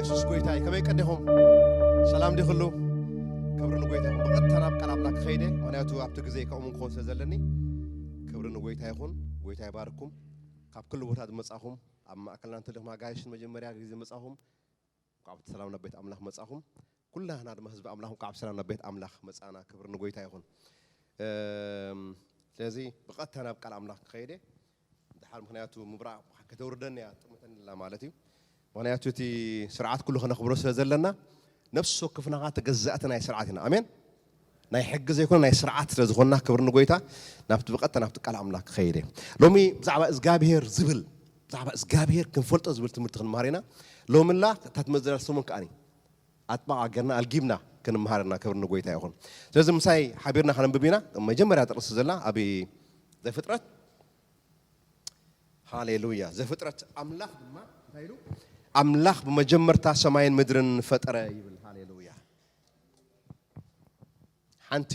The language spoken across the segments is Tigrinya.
የሱስ ጎይታ እዩ። ከመይ ቀኒኹም? ሰላም ዲኹሉ? ክብሪ ንጎይታ ይኹን። ብቐጥታ ናብ ቃል ኣምላኽ ክኸይደ፣ ምኽንያቱ ኣብቲ ግዜ ከምኡ ክኸውን ስለ ዘለኒ። ክብሪ ንጎይታ ይኹን። ጎይታ ይባርኩም። ካብ ኩሉ ቦታ ዝመጻኹም፣ ኣብ ማእከልና እንተለኹም ኣጋይሽን መጀመርያ ግዜ መጻኹም፣ እንኳዕ ብሰላም ናብ ቤት ኣምላኽ መጻኹም። ኩላህና ድማ ህዝቢ ኣምላኽ እንኳዕ ብሰላም ናብ ቤት ኣምላኽ መጻና። ክብሪ ንጎይታ ይኹን። እም፣ ስለዚ ብቐጥታ ናብ ቃል ኣምላኽ ክኸይደ፣ ድሓር ምኽንያቱ ምብራቕ ከተውርደኒ እያ፣ ጥምተኒ ኣላ ማለት እዩ። ምኽንያቱ እቲ ስርዓት ኩሉ ከነኽብሮ ስለ ዘለና፣ ነፍሲ ወከፍና ኸኣ ተገዛእቲ ናይ ስርዓት ኢና። ኣሜን። ናይ ሕጊ ዘይኮነ ናይ ስርዓት ስለ ዝኾንና፣ ክብሪ ንጎይታ። ናብቲ ብቐጥታ ናብቲ ቃል ኣምላኽ ክኸይደ። ሎሚ ብዛዕባ እግዚኣብሄር ዝብል፣ ብዛዕባ እግዚኣብሄር ክንፈልጦ ዝብል ትምህርቲ ክንመሃር ኢና። ሎምላ እታ ትመዘላ ሰሙን ከኣኒ ኣጥባቕ ኣገርና ኣልጊብና ክንመሃር ኢና። ክብሪ ንጎይታ ይኹን። ስለዚ ምሳይ ሓቢርና ከነንብብ ኢና። መጀመርያ ጥቕሲ ዘላ ኣብ ዘፍጥረት። ሃሌሉያ። ዘፍጥረት ኣምላኽ ድማ እንታይ ኢሉ? ኣምላኽ ብመጀመርታ ሰማይን ምድርን ፈጠረ ይብል። ሃሌሉያ። ሓንቲ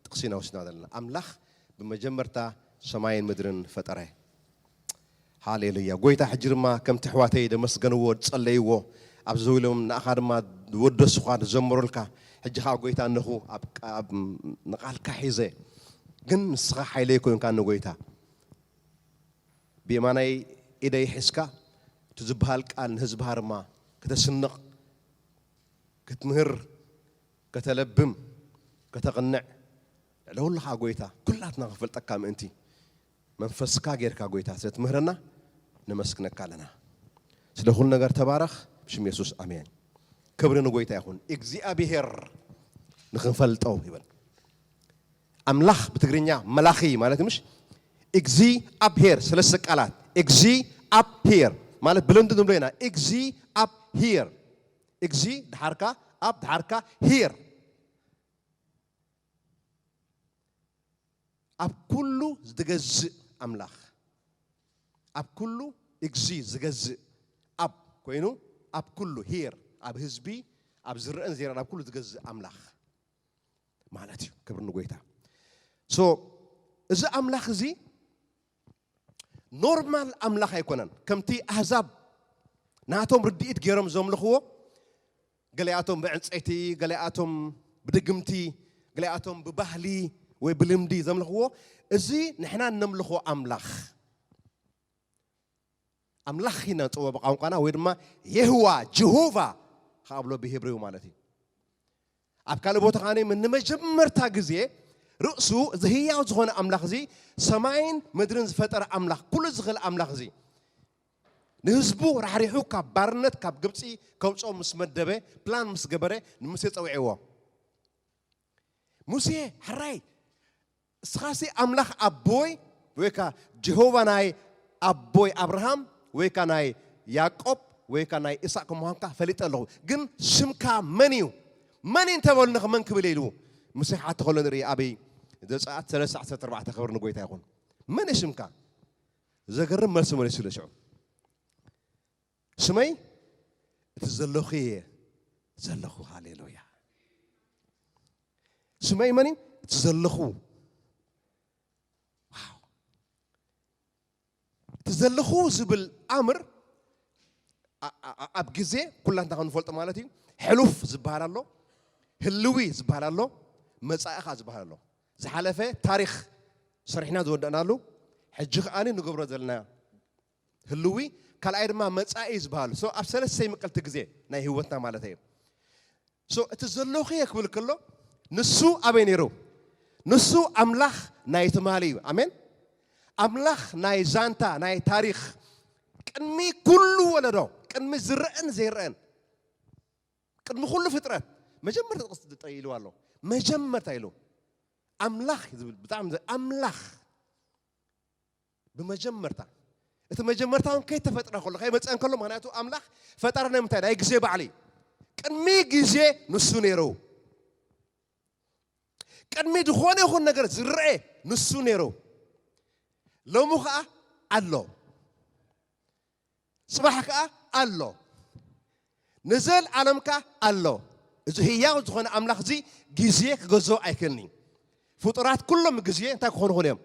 ጥቕሲ ኢና ወሲድና ዘለና። ኣምላኽ ብመጀመርታ ሰማይን ምድርን ፈጠረ። ሃሌሉያ። ጎይታ ሕጂ ድማ ከምቲ ኣሕዋተይ ደመስገንዎ፣ ዝጸለይዎ፣ ኣብዚ ደው ኢሎም ንኣኻ ድማ ዝወደሱኻ፣ ዝዘመሩልካ፣ ሕጂ ኸኣ ጎይታ እነኹ ኣብ፣ ኣብ ንቓልካ ሒዘ፣ ግን ንስኻ ሓይለይ ኮይንካኒ ጎይታ። ብየማናይ ኢደይ ሒዝካ፣ እቲ ዝበሃል ቃል ንህዝብኻ ድማ ከተስንቕ፣ ክትምህር፣ ከተለብም፣ ከተቕንዕ፣ ልዕሊ ኩሉ ኸዓ ጎይታ፣ ኩላትና ክንፈልጠካ ምእንቲ፣ መንፈስካ ጌርካ ጎይታ ስለ ትምህረና፣ ነመስግነካ ኣለና። ስለ ኩሉ ነገር ተባረኽ፣ ብሽም የሱስ ኣሜን። ክብሪ ንጎይታ ይኹን። እግዚኣብሄር ንኽንፈልጦ ይበል። ኣምላኽ ብትግርኛ መላኺ ማለት ምሽ? እግዚኣብሄር፣ ሰለስተ ቃላት። እግዚኣብሄር ማለት ብልምዲ ንብሎ ኢና። እግዚኣብሄር። እግዚ ድሓርካ፣ ኣብ ድሓርካ፣ ሄር። ኣብ ኩሉ ዝገዝእ ኣምላኽ። ኣብ ኩሉ እግዚ ዝገዝእ ኣብ ኮይኑ፣ ኣብ ኩሉ ሄር፣ ኣብ ህዝቢ፣ ኣብ ዝረአን ዘይረአን፣ ኣብ ኩሉ ዝገዝእ ኣምላኽ ማለት እዩ። ክብሪ ንጎይታ። ሶ፣ እዚ ኣምላኽ እዚ ኖርማል ኣምላኽ ኣይኮነን። ከምቲ ኣህዛብ ናቶም ርድኢት ገይሮም ዘምልኽዎ፣ ገሊኣቶም ብዕንጸይቲ፣ ገሊኣቶም ብድግምቲ፣ ገሊኣቶም ብባህሊ ወይ ብልምዲ ዘምልኽዎ፣ እዚ ንሕና እነምልኾ ኣምላኽ፣ ኣምላኽ ኢና ንጽውዖ ብቋንቋና፣ ወይ ድማ የህዋ፣ ጀሆቫ ክኣብሎ ብሄብሪው ማለት እዩ። ኣብ ካልእ ቦታ ከኣ ንመጀመርታ ግዜ ርእሱ እዚ ህያው ዝኾነ ኣምላኽ እዚ፣ ሰማይን ምድርን ዝፈጠረ ኣምላኽ፣ ኩሉ ዝኽእል ኣምላኽ እዚ፣ ንህዝቡ ራሕሪሑ ካብ ባርነት፣ ካብ ግብጺ ከውጽኦም ምስ መደበ፣ ፕላን ምስ ገበረ፣ ንሙሴ ጸዊዕዎ። ሙሴ፣ ሕራይ፣ እስኻሲ ኣምላኽ ኣቦይ፣ ወይ ከኣ ጀሆቫ ናይ ኣቦይ ኣብርሃም፣ ወይ ከኣ ናይ ያዕቆብ፣ ወይ ከኣ ናይ ኢሳቅ ከም ምዃንካ ፈሊጠ ኣለኹ። ግን ሽምካ መን እዩ? መን እዩ እንተበሉኒ ከ መን ክብል እየ ኢሉ ሙሴ ክሓቶ ከሎ ንርኢ። ኣብ ዘጸኣት ሰለስተ ዓሰርተ ኣርባዕተ። ክብሪ ንጎይታ ይኹን። መን እዩ ሽምካ? ዘገርም መልሲ መሊሱሉ ሽዑ። ሽመይ እቲ ዘለኹ እየ ዘለኹ። ሃሌሉያ። ሽመይ መን እዩ? እቲ ዘለኹ። ዋው። እቲ ዘለኹ ዝብል ኣምር ኣ-፣ ኣ-፣ ኣ-፣ ኣብ ግዜ ኩላትና ከም ንፈልጦ ማለት እዩ። ሕሉፍ ዝበሃል ኣሎ፣ ህልዊ ዝበሃል ኣሎ፣ መጻኢ ኸኣ ዝበሃል ኣሎ። ዝሓለፈ ታሪኽ ሰሪሕና ዝወዳእናሉ፣ ሕጂ ከኣ ንገብሮ ዘለና ህልዊ፣ ካልኣይ ድማ መጻኢ ዝበሃል። ሶ ኣብ ሰለስተ ይምቀል እቲ ግዜ ናይ ህይወትና ማለት እዩ። ሶ እቲ ዘለኹ እየ ክብል ከሎ፣ ንሱ ኣበይ ነይሩ? ንሱ ኣምላኽ ናይ ትማሊ እዩ። ኣሜን። ኣምላኽ ናይ ዛንታ፣ ናይ ታሪኽ፣ ቅድሚ ኩሉ ወለዶ፣ ቅድሚ ዝረአን ዘይረአን፣ ቅድሚ ኩሉ ፍጥረት፣ መጀመርታ ጥቕስ ጥራይ ኢልዋ ኣሎ። መጀመርታ ኢሉ፣ ኣምላኽ እዩ ዝብል፣ ብጣዕሚ ዘ-፣ ኣምላኽ ብመጀመርታ። እቲ መጀመርታ እውን ከይተፈጥረ ከሎ፣ ከይመጸ እንከሎ፣ ምኽንያቱ ኣምላኽ ፈጣሪ ናይ ምንታይ? ናይ ግዜ ባዕሊ። ቅድሚ ግዜ ንሱ ነይሩ። ቅድሚ ዝኾነ ይኹን ነገር ዝረአ ንሱ ነይሩ። ሎሚ ኸኣ ኣሎ። ጽባሕ ከኣ ኣሎ። ንዘለኣለም ከኣ ኣሎ። እዚ ህያው ዝኾነ ኣምላኽ እዚ ግዜ ክገዝኦ ኣይክእልን እዩ። ፍጡራት ኩሎም ግዜ እንታይ ክኾኑ ይኽእሉ እዮም?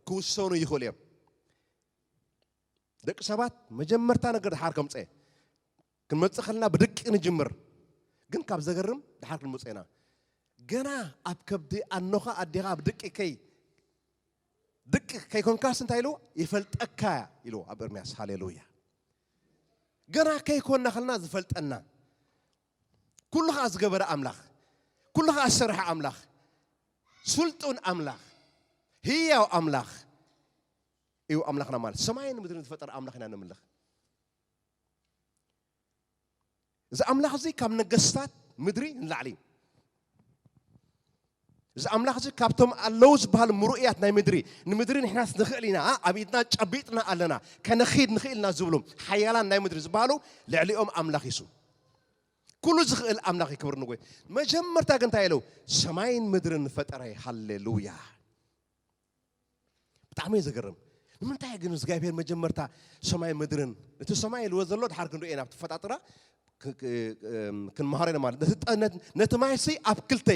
ክውሰኑ ይኽእሉ እዮም። ደቂ ሰባት መጀመርታ ነገር ድሓር ከምጸ ክንመጽእ ከለና ብድቂ ንጅምር። ግን ካብ ዘገርም ድሓር ክንመጽእ ኢና። ገና ኣብ ከብዲ ኣኖኻ ኣዴኻ ብድቂ ከይ ድቂ ከይኮንካስ እንታይ ኢሉ? ይፈልጠካ ኢሉ ኣብ ኤርምያስ። ሃሌሉያ። ገና ከይኮንና ከለና ዝፈልጠና፣ ኩሉ ኸዓ ዝገበረ ኣምላኽ፣ ኩሉ ኸዓ ዝሰርሐ ኣምላኽ፣ ስልጡን ኣምላኽ፣ ህያው ኣምላኽ እዩ ኣምላኽና። ማለት ሰማይን ምድርን ዝፈጠረ ኣምላኽ ኢና ነምልኽ። እዚ ኣምላኽ እዚ ካብ ነገስታት ምድሪ ንላዕሊ እዩ። እዚ ኣምላኽ እዚ ካብቶም ኣለዉ ዝበሃሉ ምሩእያት ናይ ምድሪ፣ ንምድሪ ንሕናስ ንኽእል ኢና፣ ኣብ ኢድና ጨቢጥና ኣለና፣ ከነኺድ ንኽእል ኢና ዝብሉ ሓያላን ናይ ምድሪ ዝበሃሉ ልዕሊኦም ኣምላኽ ይሱ። ኩሉ ዝኽእል ኣምላኽ ይክብር ንጎይ። መጀመርታ ግን እንታይ ኢሉ? ሰማይን ምድርን ፈጠረ። ሃሌሉያ። ብጣዕሚ እዩ ዘገርም። ንምንታይ ግን እግዚኣብሔር መጀመርታ ሰማይ ምድርን፣ እቲ ሰማይ ኢልዎ ዘሎ ድሓር ክንሪኦ ኢና ኣብቲ ፈጣጥራ ክ- ክ- እም፣ ክንመሃሮ ኢና ማለት። ነቲ ጠ- ነት- ነቲ ማይሲ ኣብ ክልተ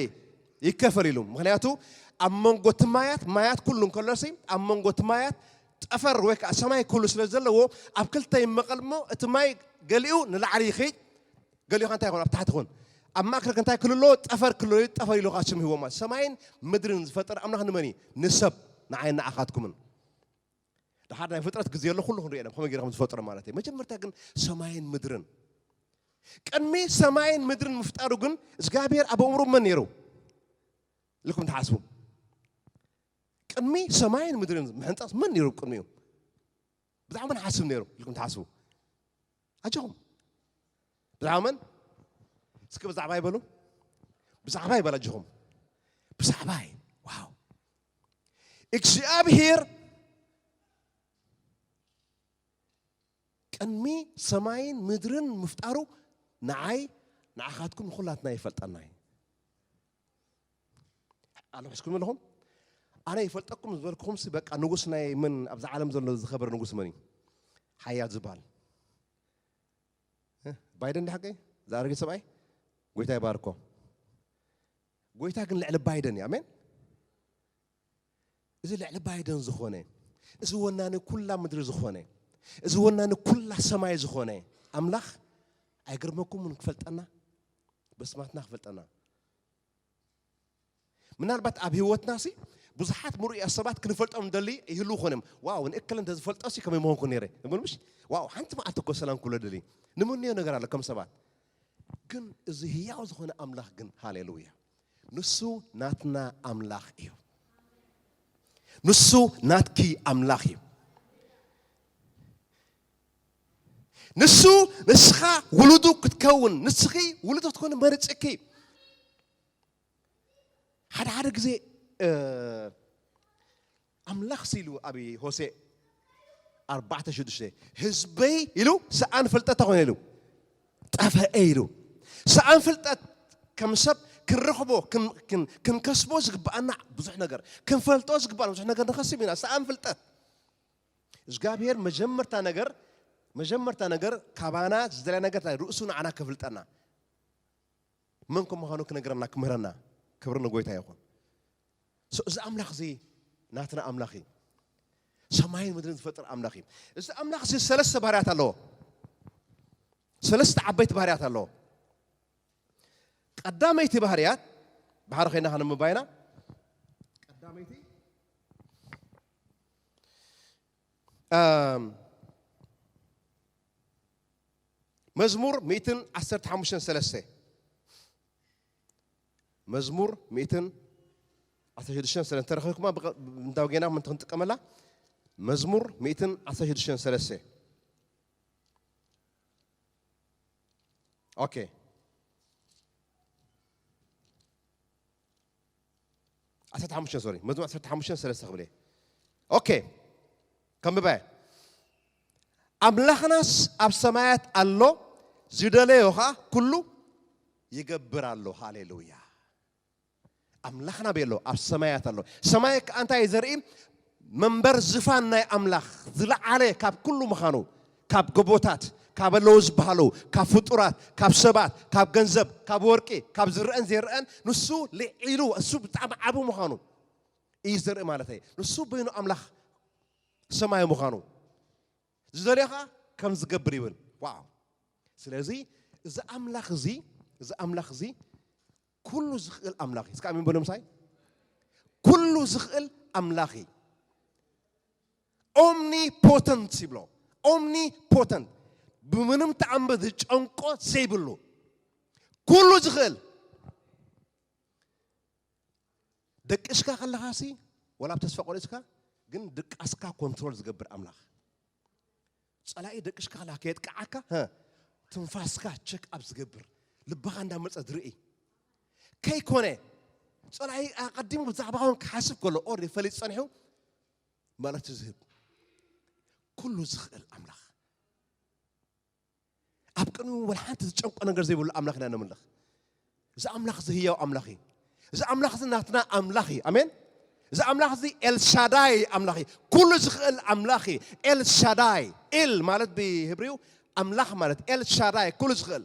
ይከፈል ኢሉ። ምኽንያቱ ኣብ መንጎ እቲ ማያት፣ ማያት ኩሉ እንከሎሲ ኣብ መንጎ እቲ ማያት ጠፈር ወይ ከዓ ሰማይ ኩሉ ስለ ዘለዎ ኣብ ክልተ ይመቐል እሞ እቲ ማይ ገሊኡ ንላዕሊ ይኸይድ፣ ገሊኡ እንታይ ይኾን? ኣብ ታሕቲ ይኾን። ኣብ ማእከል እንታይ ክልሎ? ጠፈር ክልሎ፣ ጠፈር ኢሉ ኻስም ሂቦማ። ሰማይን ምድርን ዝፈጠረ ኣምላኽ ንመን እዩ? ንሰብ፣ ንዓይን ንዓኻትኩምን። ድሓር ናይ ፍጥረት ግዜ ኣሎ፣ ኩሉ ክንሪኦ ኢና፣ ከመይ ገይርኩም ዝፈጥሮ ማለት እዩ። መጀመርታ ግን ሰማይን ምድርን፣ ቅድሚ ሰማይን ምድርን ምፍጣሩ ግን እግዚኣብሔር ኣብ ኣእምሮ መን ነይሩ ኢልኩም ትሓስቡ? ቅድሚ ሰማይን ምድርን ምሕንጻስ መን ነይሩ ቅድሚኡ? ብዛዕባ መን ሓስብ ነይሩ ኢልኩም ትሓስቡ? ኣጆኹም። ብዛዕባ መን? እስኪ ብዛዕባ ይበሉ። ብዛዕባ ይበል ኣጆኹም። ብዛዕባይ። ዋው። እግዚኣብሔር ቅድሚ ሰማይን ምድርን ምፍጣሩ ንዓይ፣ ንዓኻትኩም፣ ንኹላትና ይፈልጠና እዩ። ኣለምሕስኩም ኣለኹም? ኣነ ይፈልጠኩም ዝበልኩኹምሲ በቃ ንጉስ ናይ ምን ኣብዛ ዓለም ዘሎ ዝኸበረ ንጉስ መን እዩ? ሓያል ዝበሃል። እ? ባይደን ዲ ሓቀይ? ዝኣረገ ሰብኣይ? ጎይታ ይባርኮ። ጎይታ ግን ልዕሊ ባይደን እዩ። ኣሜን? እዚ ልዕሊ ባይደን ዝኾነ፣ እዚ ወናኒ ኩላ ምድሪ ዝኾነ፣ እዚ ወናኒ ኩላ ሰማይ ዝኾነ ኣምላኽ ኣይገርመኩምን ክፈልጠና? በስማትና ክፈልጠና። ምናልባት ኣብ ህይወትና ሲ ብዙሓት ምሩእያ ሰባት ክንፈልጦም እንደሊ ይህሉ ይኾን እዮም። ዋው፣ ንእክል እንተዝፈልጦ ሲ ከመይ ምኾንኩ ነይረ። እብል ምሽ? ዋው፣ ሓንቲ መዓልቲ እኮ ሰላም ክብሎ ደሊ። ንምንዮ ነገር ኣሎ ከም ሰባት። ግን እዚ ህያው ዝኾነ ኣምላኽ ግን፣ ሃሌሉያ፣ ንሱ ናትና ኣምላኽ እዩ። ንሱ ናትኪ ኣምላኽ እዩ። ንሱ ንስኻ ውሉዱ ክትከውን፣ ንስኺ ውሉዱ ክትኮኒ መርጽኪ። ሓደ ሓደ ግዜ፣ እ፣ ኣምላኽ ሲ ኢሉ ኣብ ሆሴዕ ኣርባዕተ ሽዱሽተ፣ ህዝበይ ኢሉ ሰኣን ፍልጠት ተኾነ ኢሉ ጠፈአ ኢሉ። ሰኣን ፍልጠት ከም ሰብ ክንረኽቦ፣ ክን-፣ ክን-፣ ክንከስቦ ዝግብኣና ብዙሕ ነገር፣ ክንፈልጦ ዝግብኣና ብዙሕ ነገር ንኸስብ ኢና። ሰኣን ፍልጠት። እግዚኣብሔር መጀመርታ ነገር፣ መጀመርታ ነገር ካባና ዝደልያ ነገር እንታይ? ርእሱ ንዓና ከፍልጠና። መን ከም ምዃኑ ክነግረና፣ ክምህረና። ክብሪ ንጎይታ ይኹን። ሶ፣ እዚ ኣምላኽ እዚ ናትና ኣምላኽ እዩ። ሰማይን ምድርን ዝፈጥር ኣምላኽ እዩ። እዚ ኣምላኽ እዚ ሰለስተ ባህርያት ኣለዎ። ሰለስተ ዓበይቲ ባህርያት ኣለዎ። ቀዳመይቲ ባህርያት፣ ብሓደ ኮይና ከነንብባ ኢና። ቀዳመይቲ፣ ኣም፣ መዝሙር ሚእትን ዓሰርተ ሓሙሽተን ሰለስተ። መዝሙር ሚእትን ዓሰርተ ሽዱሽተን ሰለስተ እንተረኺብኩማ ብቐ-፣ እንዳው ጌና ምንት ክንጥቀመላ። መዝሙር ሚእትን ዓሰርተ ሽዱሽተን ሰለስተ። ኦኬ። ዓሰርተ ሓሙሽተ፣ ሶሪ፣ መዝሙር ዓሰርተ ሓሙሽተ ሰለስተ ክብል እየ። ኦኬ፣ ከንብባ እየ። ኣምላኽናስ ኣብ ሰማያት ኣሎ፣ ዝደለዮ ኸዓ ኩሉ ይገብር ኣሎ። ሃሌሉያ። ኣምላኽና ኣበይ ኣሎ? ኣብ ሰማያት ኣሎ። ሰማይ ከኣ እንታይ እዩ ዘርኢ? መንበር ዝፋን ናይ ኣምላኽ ዝለዓለ ካብ ኩሉ ምዃኑ፣ ካብ ጎቦታት፣ ካብ ኣለዉ ዝበሃሉ፣ ካብ ፍጡራት፣ ካብ ሰባት፣ ካብ ገንዘብ፣ ካብ ወርቂ፣ ካብ ዝረአን ዘይረአን፣ ንሱ ልዒሉ፣ እሱ ብጣዕሚ ዓቢ ምዃኑ እዩ ዘርኢ ማለት እዩ። ንሱ በይኑ ኣምላኽ ሰማይ ምዃኑ፣ ዝደልዮ ኸዓ ከም ዝገብር ይብል። ዋው! ስለዚ እዚ ኣምላኽ እዚ እዚ ኣምላኽ እዚ ኩሉ ዝኽእል ኣምላኽ እዩ። እስከ ኣሜን በሉ ምሳይ። ኩሉ ዝኽእል ኣምላኽ እዩ። ኦምኒፖተንት ይብሎ። ኦምኒፖተንት፣ ብምንም ተኣምር ዝጨንቆ ዘይብሉ፣ ኩሉ ዝኽእል። ደቂስካ ከለኻሲ፣ ወላ ኣብ ተስፋ ቆሪፅካ፣ ግን ድቃስካ ኮንትሮል ዝገብር ኣምላኽ። ፀላኢ ደቂስካ ከለኻ ከየጥቅዓካ፣ ትንፋስካ ቸክ ኣብ ዝገብር፣ ልብኻ እንዳመፀ ዝርኢ ከይኮነ፣ ፀላኢ ኣቐዲሙ ብዛዕባኻ ክሓስብ ከሎ ኦር ፈሊጥ ፀኒሑ መልእኽቲ ዝህብ ኩሉ ዝኽእል ኣምላኽ፣ ኣብ ቅድሚኡ ወላ ሓንቲ ዝጨንቆ ነገር ዘይብሉ ኣምላኽ ኢና ነምልኽ። እዚ ኣምላኽ እዚ ህያው ኣምላኽ እዩ። እዚ ኣምላኽ እዚ ናትና ኣምላኽ እዩ። ኣሜን። እዚ ኣምላኽ እዚ ኤልሻዳይ ኣምላኽ እዩ። ኩሉ ዝኽእል ኣምላኽ እዩ። ኤልሻዳይ፣ ኤል ማለት ብህብሪው ኣምላኽ ማለት፣ ኤልሻዳይ ኩሉ ዝኽእል።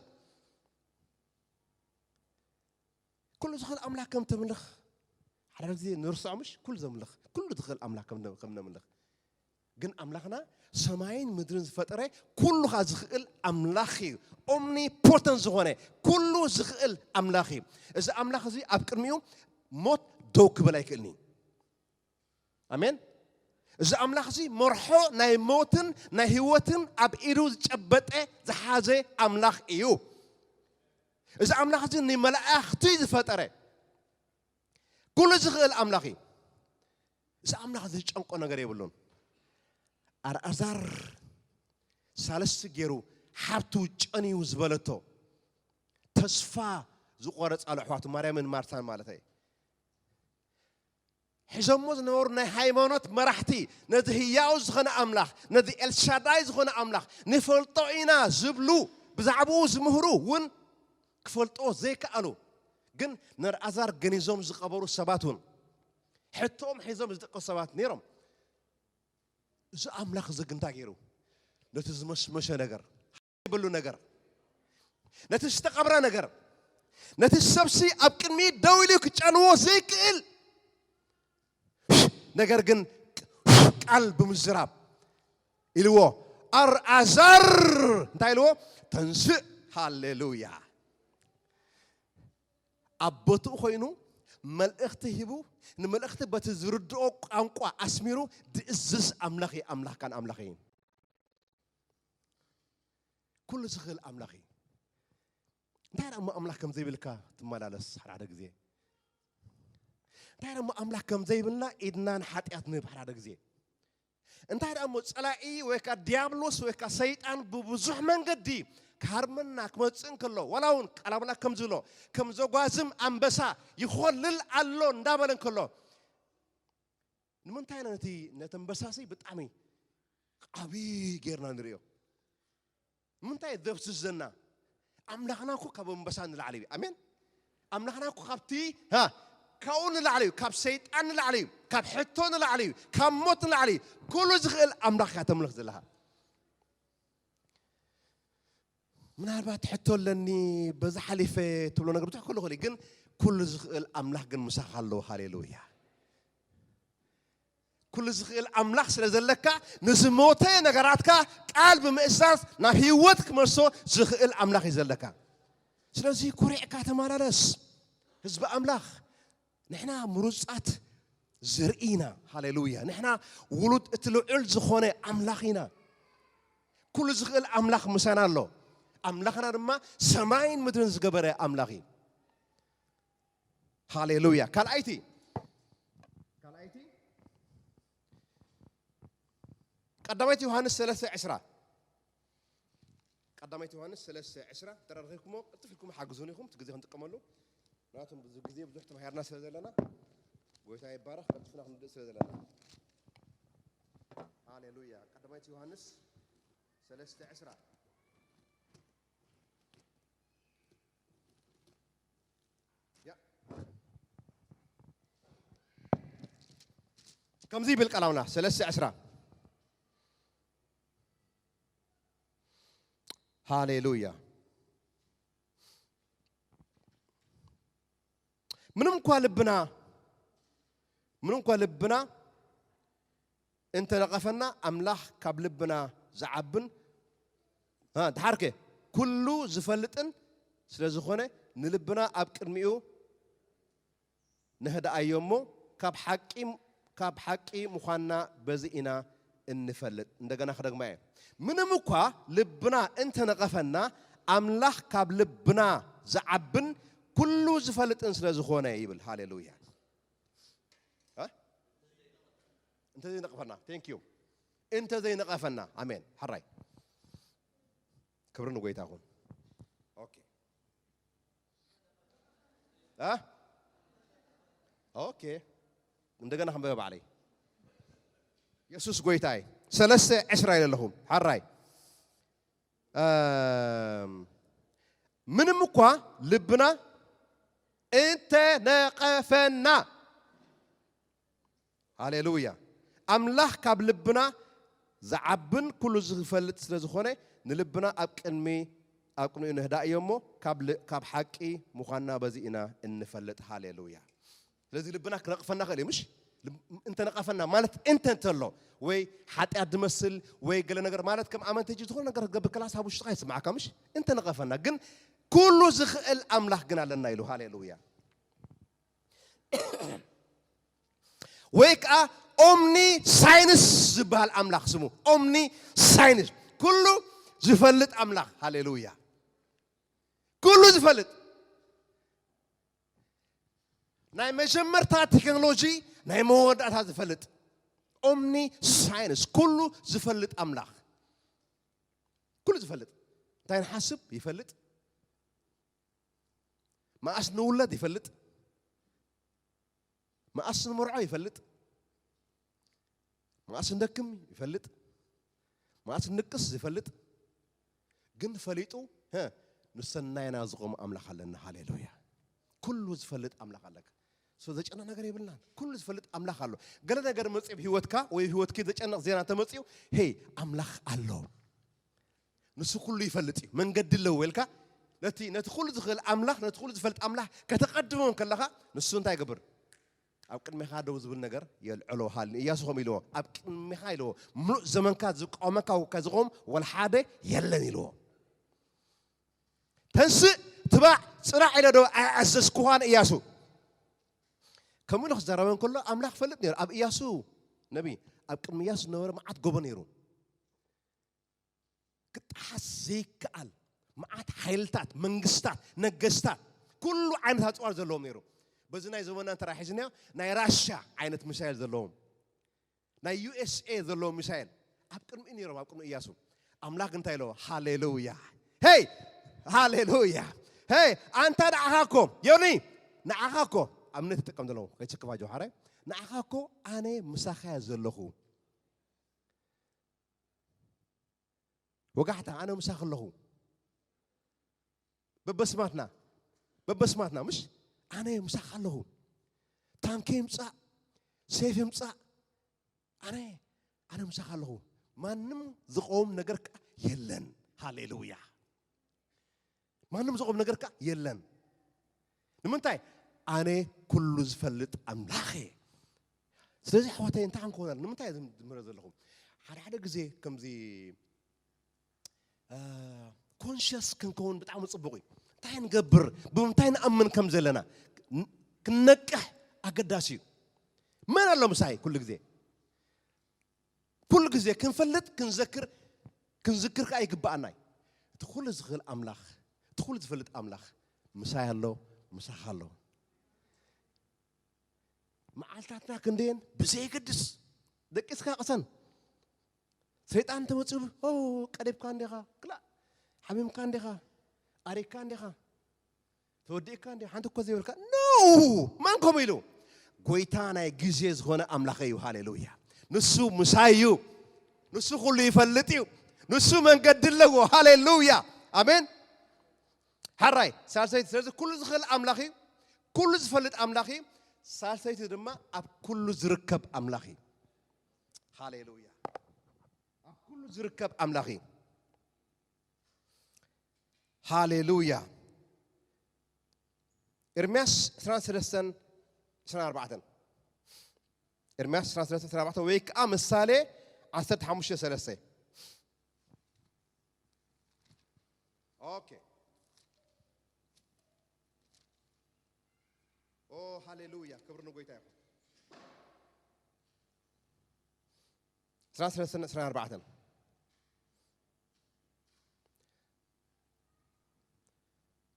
ኩሉ ዝኽእል ኣምላኽ ከም ተምልኽ ሓደ ግዜ ንርስዖ፣ ምሽ? ኩሉ ዘምልኽ፣ ኩሉ ዝኽእል ኣምላኽ ከም ከም ነምልኽ። ግን ኣምላኽና ሰማይን ምድርን ዝፈጠረ ኩሉኻ ዝኽእል ኣምላኽ እዩ። ኦምኒፖተንት ዝኾነ ኩሉ ዝኽእል ኣምላኽ እዩ። እዚ ኣምላኽ እዚ ኣብ ቅድሚኡ ሞት ደው ክብል ኣይክእልን እዩ። ኣሜን። እዚ ኣምላኽ እዚ መርሖ ናይ ሞትን ናይ ህይወትን ኣብ ኢዱ ዝጨበጠ ዝሓዘ ኣምላኽ እዩ። እዚ ኣምላኽ እዚ ንመላእኽቲ ዝፈጠረ ኩሉ ዝኽእል ኣምላኽ እዩ። እዚ ኣምላኽ ዝጨንቆ ነገር የብሉን። ኣልኣዛር ሳልስቲ ገይሩ ሓብቱ ጨንዩ ዝበለቶ፣ ተስፋ ዝቆረጻሉ ኣሕዋቱ ማርያምን ማርታን ማለት እዩ። ሒዞሞ ዝነበሩ ናይ ሃይማኖት መራሕቲ ነዚ ህያው ዝኾነ ኣምላኽ፣ ነዚ ኤልሻዳይ ዝኾነ ኣምላኽ ንፈልጦ ኢና ዝብሉ፣ ብዛዕባኡ ዝምህሩ እውን ክፈልጥዎ ዘይከኣሉ፣ ግን ንኣልኣዛር ገኒዞም ዝቐበሩ ሰባት እውን፣ ሕቶኦም ሒዞም ዝደቀሱ ሰባት ነይሮም። እዚ ኣምላኽ እዚ ግን እንታይ ገይሩ? ነቲ ዝመሽመሸ ነገር፣ ዘይብሉ ነገር፣ ነቲ ዝተቐብረ ነገር፣ ነቲ ሰብሲ ኣብ ቅድሚኡ ደው ኢሉ ክጨንዎ ዘይክእል፣ ነገር ግን ቃል ብምዝራብ ኢልዎ፣ ኣልኣዛር እንታይ ኢልዎ? ተንስእ። ሃሌሉያ። ኣብ ቦትኡ ኮይኑ መልእኽቲ ሂቡ፣ ንመልእኽቲ በቲ ዝርድኦ ቋንቋ ኣስሚሩ ዝእዝዝ ኣምላኽ እዩ። ኣምላኽካን ኣምላኸይን ኩሉ ዝኽእል ኣምላኽ እዩ። እንታይ ደኣ እሞ ኣምላኽ ከም ዘይብልካ ትመላለስ ሓደ ሓደ ግዜ? እንታይ ደኣ እሞ ኣምላኽ ከም ዘይብልና ኢድና ንሓጢኣት ንህብ ሓደ ሓደ ግዜ? እንታይ ደኣ እሞ ጸላኢ ወይ ከኣ ዲያብሎስ ወይ ከኣ ሰይጣን ብብዙሕ መንገዲ ክሃርመና ክመጽእ እንከሎ፣ ዋላ እውን ቃል ኣምላኽ ከም ዝብሎ፣ ከም ዘጓዝም ኣንበሳ ይኾልል ኣሎ እንዳበለ እንከሎ፣ ንምንታይ ኢና ነቲ፣ ነቲ ኣንበሳሲ ብጣዕሚ ዓብዪ ጌርና ንርእዮ? ንምንታይ ደብስሰና? ኣምላኽና እኮ ካብ ኣንበሳ ንላዕሊ እዩ። ኣሜን። ኣምላኽና እኮ ካብቲ፣ ሃ፣ ካብኡ ንላዕሊ እዩ፣ ካብ ሰይጣን ንላዕሊ እዩ፣ ካብ ሕቶ ንላዕሊ እዩ፣ ካብ ሞት ንላዕሊ እዩ። ኩሉ ዝኽእል ኣምላኽ እያ ተምልኽ ዘለኻ። ምናልባት ሕቶ ኣለኒ፣ በዚ ሓሊፈ ትብሎ ነገር ብዙሕ ክህሉ ይኽእል እዩ፣ ግን ኩሉ ዝኽእል ኣምላኽ ግን ምሳኻ ኣለዎ። ሃሌሉያ። ኩሉ ዝኽእል ኣምላኽ ስለ ዘለካ፣ ንዝሞተ ነገራትካ ቃል ብምእዛዝ ናብ ህይወት ክመልሶ ዝኽእል ኣምላኽ እዩ ዘለካ። ስለዚ ኮሪዕካ ተመላለስ፣ ህዝቢ ኣምላኽ። ንሕና ምሩጻት ዘርኢ ኢና። ሃሌሉያ። ንሕና ውሉድ እቲ ልዑል ዝኾነ ኣምላኽ ኢና። ኩሉ ዝኽእል ኣምላኽ ምሳና ኣሎ። ኣምላኽና ድማ ሰማይን ምድርን ዝገበረ ኣምላኽ እዩ። ሃሌሉያ። ካልኣይቲ፣ ካልኣይቲ፣ ቀዳማይቲ ዮሃንስ ሰለስተ ዕስራ። ቀዳማይቲ ዮሃንስ ሰለስተ ዕስራ፣ ተረኺብኩሞ ቅልጥፍ ኢልኩም ሓግዙን ኢኹም፣ እቲ ግዜ ክንጥቀመሉ። ምክንያቱም ብዙ ግዜ ብዙሕ ተማሂርና ስለ ዘለና፣ ጎይታ ይባረኽ፣ ቀልጥፍና ክንድእ ስለ ዘለና። ሃሌሉያ። ቀዳማይቲ ዮሃንስ ሰለስተ ዕስራ። ያ። ከምዚ ይብል ቃል ኣምላኽ፣ ሰለስተ ዕስራ። ሃሌሉያ። ምንም እኳ ልብና፣ ምንም እኳ ልብና እንተነቐፈና፣ ኣምላኽ ካብ ልብና ዝዓብን፣ እ፣ ድሓርከ ኩሉ ዝፈልጥን ስለ ዝኾነ፣ ንልብና ኣብ ቅድሚኡ ነህድኣዮ እሞ፣ ካብ ሓቂ፣ ካብ ሓቂ ምዃንና በዚ ኢና እንፈልጥ። እንደገና ክደግማ እየ። ምንም እኳ ልብና እንተነቐፈና፣ ኣምላኽ ካብ ልብና ዝዓብን ኩሉ ዝፈልጥን ስለ ዝኾነ ይብል። ሃሌሉያ። እ? እንተ ዘይነቐፈና፣ thank you። እንተ ዘይነቐፈና፣ ኣሜን። ሕራይ። ክብሪ ንጎይታ ይኹን። ኦኬ። እ? ኦኬ። እንደገና ክንበበ ባዕለይ። የሱስ ጎይታይ። ሰለስተ ዕስራ ኢለ ኣለኹ። ሓራይ። እም፣ ምንም እኳ ልብና እንተነቐፈና፣ ሃሌሉያ። ኣምላኽ ካብ ልብና ዝዓብን ኩሉ ዝፈልጥ ስለ ዝኾነ፣ ንልብና ኣብ ቅድሚ፣ ኣብ ቅድሚኡ ነህዳእዮ እሞ፣ ካብ ል-፣ ካብ ሓቂ ምዃንና በዚ ኢና እንፈልጥ። ሃሌሉያ። ስለዚ ልብና ክነቕፈና ክእል እዩ፣ ምሽ? ልብ-፣ እንተነቐፈና ማለት እንተ እንተሎ፣ ወይ ሓጢኣት ዝመስል፣ ወይ ገለ ነገር ማለት ከም ኣመንቲ ሕጂ ዝኾነ ነገር ክትገብር ከላስ ኣብ ውሽጥኻ ይስምዓካ፣ ምሽ? እንተነቐፈና። ግን ኩሉ ዝኽእል ኣምላኽ ግን ኣለና ኢሉ። ሃሌሉያ። ወይ ከዓ ኦምኒ ሳይንስ ዝበሃል ኣምላኽ ስሙ። ኦምኒ ሳይንስ። ኩሉ ዝፈልጥ ኣምላኽ። ሃሌሉያ። ኩሉ ዝፈልጥ። ናይ መጀመርታ ቴክኖሎጂ፣ ናይ መወዳእታ ዝፈልጥ። ኦምኒ ሳይንስ። ኩሉ ዝፈልጥ ኣምላኽ። ኩሉ ዝፈልጥ። እንታይ ንሓስብ ይፈልጥ። መኣስ ንውለድ ይፈልጥ። መኣስ ንመርዖ ይፈልጥ። መኣስ እንደክም ይፈልጥ። መኣስ ንቅስ ይፈልጥ። ግን ፈሊጡ፣ ሀ፣ ንሰናይና ዝቖም ኣምላኽ ኣለና። ሃሌሉያ። ኩሉ ዝፈልጥ ኣምላኽ ኣለካ። ሶ ዘጨንቕ ነገር የብልናን። ኩሉ ዝፈልጥ ኣምላኽ ኣሎ። ገለ ነገር መጽእ ህይወትካ ወይ ህይወትኪ ዘጨንቕ ዜና እንተመጽኡ፣ ሄይ፣ ኣምላኽ ኣሎ። ንሱ ኩሉ ይፈልጥ እዩ። መንገዲ ኣለዎ ኢልካ ነቲ፣ ነቲ ኩሉ ዝኽእል ኣምላኽ፣ ነቲ ኩሉ ዝፈልጥ ኣምላኽ ከተቐድሞ ከለኻ፣ ንሱ እንታይ ይገብር? ኣብ ቅድሜኻ ደው ዝብል ነገር የልዕሎ። ሃሌ-፣ ኢያሱ ከምኡ ኢልዎ፣ ኣብ ቅድሜኻ ኢልዎ፣ ምሉእ ዘመንካ ዝቃወመካ ከዝቖም ወላ ሓደ የለን ኢልዎ። ተንስእ፣ ትባዕ፣ ጽናዕ ኢለ ዶ ኣያኣዘዝኩኻን ኢያሱ? ከምኡ ኢሉ ክዛረበ እንከሎ ኣምላኽ ፈልጥ ነይሩ። ኣብ ኢያሱ ነቢ፣ ኣብ ቅድሚ ኢያሱ ዝነበረ መዓት ጎቦ ነይሩ። ክጠሓስ ዘይከኣል መዓት ሓይልታት፣ መንግስታት፣ ነገስታት፣ ኩሉ ዓይነት ኣጽዋር ዘለዎም ነይሩ። በዚ ናይ ዘመንና እንተ ሒዝናዮ፣ ናይ ራሽያ ዓይነት ሚሳይል ዘለዎም፣ ናይ ዩ ኤስ ኤ ዘለዎም ሚሳይል ኣብ ቅድሚኡ ነይሮም፣ ኣብ ቅድሚ ኢያሱ። ኣምላኽ እንታይ ኢለዎ? ሃሌሉያ! ሄይ! ሃሌሉያ! ሄይ! ኣንታ ንዓኻ እኮ፣ ዮኒ፣ ንዓኻ እኮ፣ ኣብ እምነት ይጥቀም ዘለኹ፣ ከይትስክፋ ጆሃራይ፣ ንዓኻ እኮ ኣነ ምሳኻ እየ ዘለኹ። ወጋሕታ፣ ኣነ ምሳኺ ኣለኹ። በበስማትና፣ በበስማትና፣ ምሽ? ኣነ ምሳኻ ኣለኹ። ታንኪ ይምጻእ፣ ሴፍ ይምጻእ፣ ኣነ፣ ኣነ ምሳኻ ኣለኹ። ማንም ዝቐውም ነገር ከኣ የለን። ሃሌሉያ። ማንም ዝቐውም ነገር ከኣ የለን። ንምንታይ? ኣነ ኩሉ ዝፈልጥ ኣምላኽ እየ። ስለዚ ኣሕዋተይ፣ እንታይ ክንከውን ኣለና? ንምንታይ እየ ዝምህሮ ዘለኹ? ሓደ ሓደ ግዜ ከምዚ፣ እ፣ ኮንሽስ ክንከውን ብጣዕሚ ጽቡቕ እዩ። እንታይ ንገብር፣ ብምንታይ ንኣምን ከም ዘለና ን-፣ ክንነቅሕ ኣገዳሲ እዩ። መን ኣሎ ምሳይ? ኩሉ ግዜ፣ ኩሉ ግዜ ክንፈልጥ፣ ክንዘክር፣ ክንዝክር ከኣ ይግብኣና እዩ። እቲ ኩሉ ዝኽእል ኣምላኽ፣ እቲ ኩሉ ዝፈልጥ ኣምላኽ ምሳይ ኣሎ፣ ምሳኻ ኣሎ። መዓልታትና ክንደየን ብዘየገድስ ደቂስካ ቅሰን። ሰይጣን እንተመጺኡ፣ "ኦ፣ ቀሪብካ እንዲኻ፣ ክላእ፣ ሓሚምካ እንዲኻ፣ ኣሪግካ እንዲኻ፣ ተወዲእካ እንዲኻ፣ ሓንቲ እኮ ዘይበልካ?" ኖ! መን ከምኡ ኢሉ? ጎይታ ናይ ግዜ ዝኾነ ኣምላኽ እዩ። ሃሌሉያ! ንሱ ምሳይ እዩ። ንሱ ኩሉ ይፈልጥ እዩ። ንሱ መንገዲ ኣለዎ። ሃሌሉያ! ኣሜን። ሓራይ፣ ሳልሰይቲ፣ ስለዚ ኩሉ ዝኽእል ኣምላኽ እዩ። ኩሉ ዝፈልጥ ኣምላኽ እዩ። ሳልሰይቲ ድማ ኣብ ኩሉ ዝርከብ ኣምላኽ እዩ። ሃሌሉያ! ኣብ ኩሉ ዝርከብ ኣምላኽ እዩ። ሃሌሉያ! ኤርምያስ ዕስራን ሰለስተን ዕስራን ኣርባዕተን። ኤርምያስ ዕስራን ሰለስተን ዕስራን ኣርባዕተን ወይ ከኣ ምሳሌ ዓሰርተ ሓሙሽተ ሰለስተ። ኦኬ። ኦ ሃሌሉያ፣ ክብሪ ንጎይታ ይኹን። ዕስራን ሰለስተን ዕስራን ኣርባዕተን።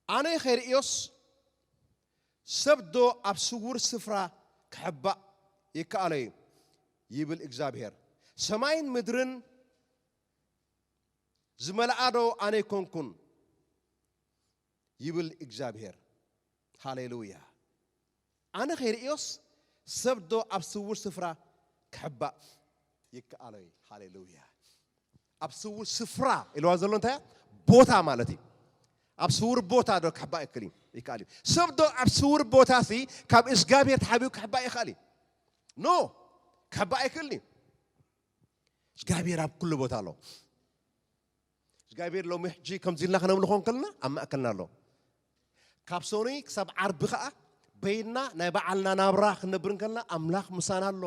ኣነ ኸይርእዮስ፣ ሰብ ዶ ኣብ ስውር ስፍራ ክሕባእ ይከኣሎ እዩ? ይብል እግዚኣብሔር። ሰማይን ምድርን ዝመልኣ ዶ ኣነ ኣይኮንኩን? ይብል እግዚኣብሔር። ሃሌሉያ። ኣነ ኸይርእዮስ፣ ሰብ ዶ ኣብ ስውር ስፍራ ክሕባእ ይከኣሎ እዩ? ሃሌሉያ። ኣብ ስውር ስፍራ ኢልዋ ዘሎ እንታይ እያ? ቦታ ማለት እዩ። ኣብ ስውር ቦታ ዶ ክሕባእ ይክእል እዩ? ይከኣል እዩ። ሰብ ዶ ኣብ ስውር ቦታ ሲ ካብ እግዚኣብሔር ተሓቢኡ ክሕባእ ይኽእል እዩ? ኖ፣ ክሕባእ ኣይክእልን እዩ። እግዚኣብሔር ኣብ ኩሉ ቦታ ኣሎ። እግዚኣብሔር ሎሚ ሕጂ ከምዚ ኢልና ክነምልኾ እንከልና ኣብ ማእከልና ኣሎ። ካብ ሰኑይ ክሳብ ዓርቢ ኸዓ በይንና ናይ ባዕልና ናብራ ክንነብር እንከልና ኣምላኽ ምሳና ኣሎ።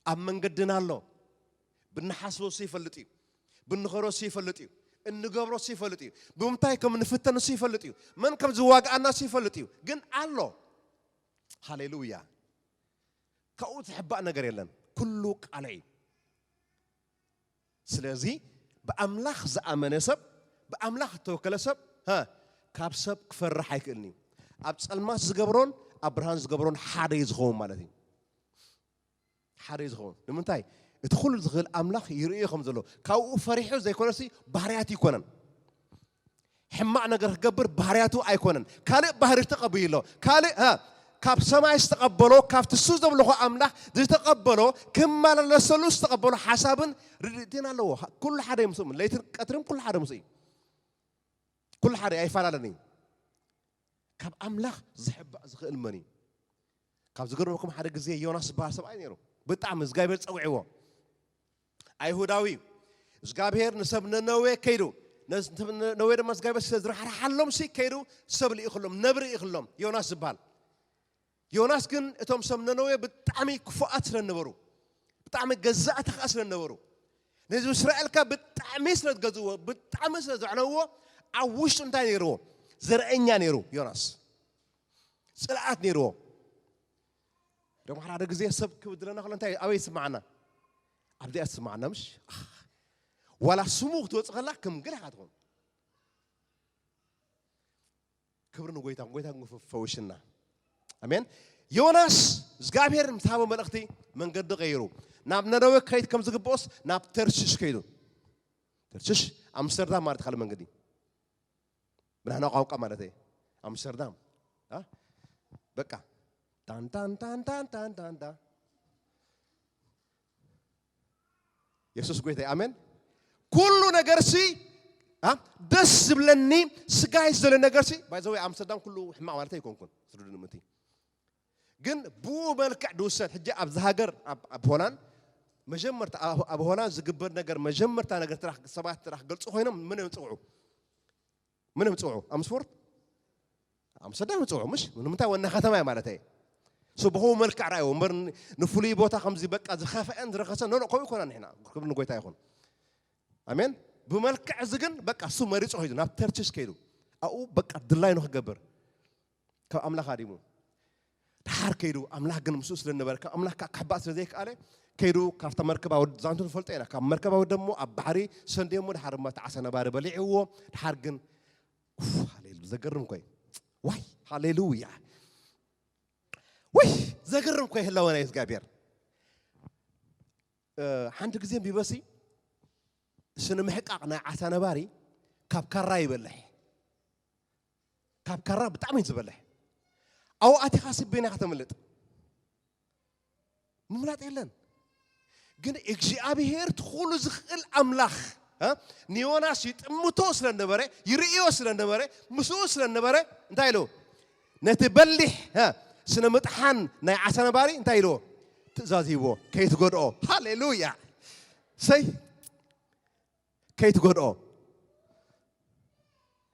ኣብ መንገድና ኣሎ። ብንሓስቦ እሱ ይፈልጥ እዩ። ብንኸሮ እሱ ይፈልጥ እዩ። እንገብሮ እሱ ይፈልጥ እዩ። ብምንታይ ከም ንፍተን እሱ ይፈልጥ እዩ። መን ከም ዝዋግኣና እሱ ይፈልጥ እዩ። ግን ኣሎ። ሃሌሉያ። ካብኡ ዝሕባእ ነገር የለን። ኩሉ ቃለይ እዩ። ስለዚ ብኣምላኽ ዝኣመነ ሰብ፣ ብኣምላኽ እተወከለ ሰብ፣ ሃ፣ ካብ ሰብ ክፈርሕ ኣይክእልን እዩ። ኣብ ጸልማት ዝገብሮን ኣብ ብርሃን ዝገብሮን ሓደ እዩ ዝኸውን ማለት እዩ። ሓደ እዩ ዝኸውን። ንምንታይ? እቲ ኩሉ ዝኽእል ኣምላኽ ይርእዮ ከም ዘሎ። ካብኡ ፈሪሑ ዘይኮነሲ ባህርያቱ ኣይኮነን። ሕማቕ ነገር ክገብር ባህርያቱ ኣይኮነን። ካልእ ባህሪ ተቐቢሉ ኣሎ። ካልእ፣ ሃ፣ ካብ ሰማይ ዝተቐበሎ፣ ካብቲ እሱ ዘምልኾ ኣምላኽ ዝተቐበሎ፣ ክመላለሰሉ ዝተቐበሎ ሓሳብን ርድእትን ኣለዎ። ኩሉ ሓደ እዩ ምስኡ። ለይትን ቀትርን ኩሉ ሓደ ምስኡ እዩ። ኩሉ ሓደ ኣይፈላለን እዩ። ካብ ኣምላኽ ዝሕባእ ዝኽእል መን እዩ? ካብ ዝገርመኩም ሓደ ግዜ ዮናስ ዝበሃል ሰብኣይ ነይሩ። ብጣዕሚ እግዚኣብሔር ጸዊዕዎ። ኣይሁዳዊ እዩ። እግዚኣብሔር ንሰብ ነነዌ ከይዱ፣ ነዝ-፣ ነነዌ ድማ እግዚኣብሔር ስለ ዝረሕረሓሎም ሲ ከይዱ ሰብ ልኢኽሎም፣ ነብሪ ልኢኽሎም። ዮናስ ዝበሃል። ዮናስ ግን እቶም ሰብ ነነዌ ብጣዕሚ ክፉኣት ስለ ነበሩ፣ ብጣዕሚ ገዛእቲ ኸኣ ስለ ነበሩ፣ ነህዝቢ እስራኤል ከኣ ብጣዕሚ ስለ ዝገዝእዎ፣ ብጣዕሚ ስለ ዘዕነውዎ፣ ኣብ ውሽጡ እንታይ ነይርዎ? ዘርእኛ ነይሩ ዮናስ። ጽልኣት ነይርዎ። ደሞ ሓደ ሓደ ግዜ ሰብ ክብድለና ከሎ እንታይ ኣበይ ይስምዓና? ኣብዚኣ ትስምዓና ምሽ? ኣኽ። ዋላ ስሙ ክትወጽእ ከላ ከም ገለ ኢኻ ትኾን። ክብሪ ንጎይታ፣ ጎይታ ፈውሽና። ኣሜን። ዮናስ እግዚኣብሔር ምስ ሃቦ መልእኽቲ መንገዲ ቀይሩ። ናብ ነነዌ ክኸይድ ከም ዝግብኦስ ናብ ተርሽሽ ከይዱ። ተርሽሽ ኣምስተርዳም ማለት ካልእ መንገዲ። ብናህና ቋንቋ ማለት እዩ። ኣምስተርዳም። አ? በቃ። ታን ታን ታን ታን ታን ታን ታን። የሱስ ጎይታ እዩ። ኣሜን። ኩሉ ነገርሲ፣ አ? ደስ ዝብለኒ፣ ስጋይ ዝደልዮ ነገርሲ፣ ባይ ዘ ወይ ኣምስተርዳም ኩሉ ሕማቕ ማለት ኣይኮንኩን። ትርዱን ምእንቲ። ግን ብኡ መልክዕ ድውሰድ። ሕጂ ኣብዚ ሃገር፣ ኣብ፣ ኣብ ሆላንድ፣ መጀመርታ፣ ኣብ፣ ኣብ ሆላንድ ዝግበር ነገር፣ መጀመርታ ነገር ትራሕ፣ ሰባት ትራሕ ገልጹ ኮይኖም፣ መን እዮም ዝጽውዑ? መን እዮም ዝጽውዑ? ኣምስፎርድ? ኣምስተርዳም ይጽውዑ፣ ምሽ? ንምንታይ? ዋና ከተማ እያ ማለት እየ። ሶ ብኸው መልክዕ ረኣይዎ እምበር ን-፣ ንፍሉይ ቦታ ከምዚ በቃ ዝኸፍአን ዝረኸሰን፣ ኖ፣ ኖ፣ ከምኡ ይኮና ንሕና። ክብሪ ንጎይታ ይኹን። ኣሜን። ብመልክዕ እዚ ግን በቃ እሱ መሪጹ ከይዱ፣ ናብ ተርችስ ከይዱ። ኣብኡ በቃ ድላዩ ንክገብር። ካብ ኣምላኽ ኣዲሙ። ድሓር ከይዱ፣ ኣምላኽ ግን ምስኡ ስለ ነበረ፣ ካብ ኣምላኽ ከኣ ክሕባእ ስለ ዘይከኣለ፣ ከይዱ ካብታ መርከባ ወድ-፣ ዛንቱ ንፈልጦ ኢና። ካብ መርከባ ወደሞ ኣብ ባሕሪ ሰንደየሞ፣ ድሓር ድማ እቲ ዓሳ ነባሪ በሊዕዎ። ድሓር ግን፣ ኡፍ፣ ሃሌሉ-፣ ዘገርም እኮ እዩ። ዋይ፣ ሃሌሉያ። ወይ፣ ዘገርም እኮ እዩ ህላወ ናይ እግዚኣብሔር። እ፣ ሓንቲ ግዜ ቢበሲ፣ ስነ ምሕቃቕ ናይ ዓሳ ነባሪ ካብ ካራ ይበልሕ። ካብ ካራ ብጣዕሚ እዩ ዝበልሕ። ኣብኡ ኣቲኻ ስቢና ኢኻ ተምልጥ። ምምላጥ የለን። ግን እግዚኣብሔር እቲ ኩሉ ዝኽእል ኣምላኽ፣ እ፣ ንዮናስ ይጥምቶ ስለ ነበረ፣ ይርእዮ ስለ ነበረ፣ ምስኡ ስለ ነበረ፣ እንታይ ኢሉ? ነቲ በሊሕ፣ እ፣ ስነ ምጥሓን ናይ ዓሳ ነባሪ እንታይ ኢልዎ? ትእዛዝ ሂብዎ፣ ከይትጎድኦ። ሃሌሉያ! ሰይ! ከይትጎድኦ።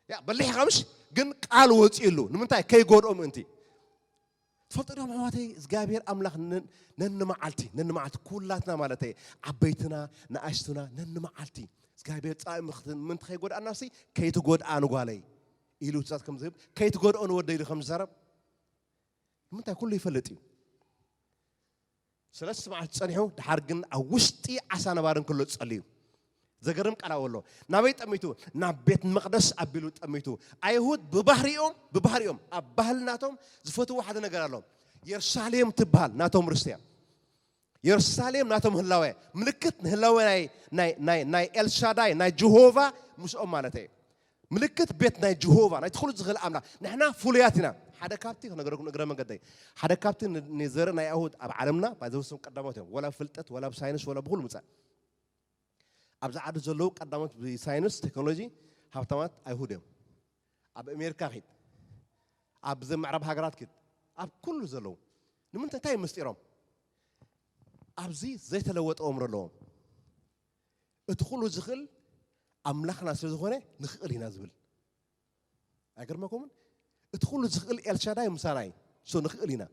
ያ፣ በሊሕ ኢኻ ምሽ? ግን ቃል ወፂኡሉ። ንምንታይ? ከይጎድኦ ምእንቲ። ትፈልጡ ዲኹም ኣሕዋተይ እግዚኣብሔር ኣምላኽ ነንመዓልቲ ነንመዓልቲ ኩላትና ማለት ዓበይትና ንኣሽቱና ነንመዓልቲ እግዚኣብሔር ፃኢ ምንት ከይጎድኣና ሲ ከይትጎድኣ ንጓለይ ኢሉ ትእዛዝ ከም ዝህብ ከይትጎድኦ ንወደ ኢሉ ከም ዝዛረብ ንምንታይ ኩሉ ይፈልጥ እዩ። ሰለስተ መዓልቲ ጸኒሑ ድሓር ግን ኣብ ውሽጢ ዓሳ ነባሪ እንከሎ ጸልዩ። ዘገርም ቃል ኣሎ። ናበይ ጠሚቱ? ናብ ቤት መቕደስ ኣቢሉ ጠሚቱ። ኣይሁድ ብባህሪኦም ብባህሪኦም ኣብ ባህልናቶም ዝፈትዎ ሓደ ነገር ኣሎ። የሩሳሌም ትበሃል ናቶም ርስቲ እያ። የሩሳሌም ናቶም ህላወ ምልክት ንህላወ ናይ ናይ ናይ ናይ ኤልሻዳይ ናይ ጀሆቫ ምስኦም ማለት እዩ። ምልክት ቤት ናይ ጅሆቫ ናይቲ ኩሉ ዝኽእል ኣምላኽ ንሕና ፍሉያት ኢና። ሓደ ካብቲ ክነገረኩም እግረ መንገደይ ሓደ ካብቲ ንዘርኢ ናይ ኣሁድ ኣብ ዓለምና ባዘውስም ቀዳሞት እዮም ወላ ፍልጠት ወላ ብሳይንስ ወላ ብኩሉ ምፃእ ኣብዚ ዓዲ ዘለዉ ቀዳሞት ብሳይንስ ቴክኖሎጂ ሃብታማት ኣይሁድ እዮም። ኣብ ኣሜሪካ ኪድ ኣብ ዘምዕራብ ሃገራት ኪድ ኣብ ኩሉ ዘለዉ ንምንታይ እንታይ ምስጢሮም ኣብዚ ዘይተለወጠ እምሮ ኣለዎም። እቲ ኩሉ ዝኽእል ኣምላኽና ስለ ዝኾነ ንኽእል ኢና ዝብል ኣይገርመኩምን? እቲ ኩሉ ዝኽእል ኤልሻዳይ ምሳና እዩ። ሶ ንኽእል ኢና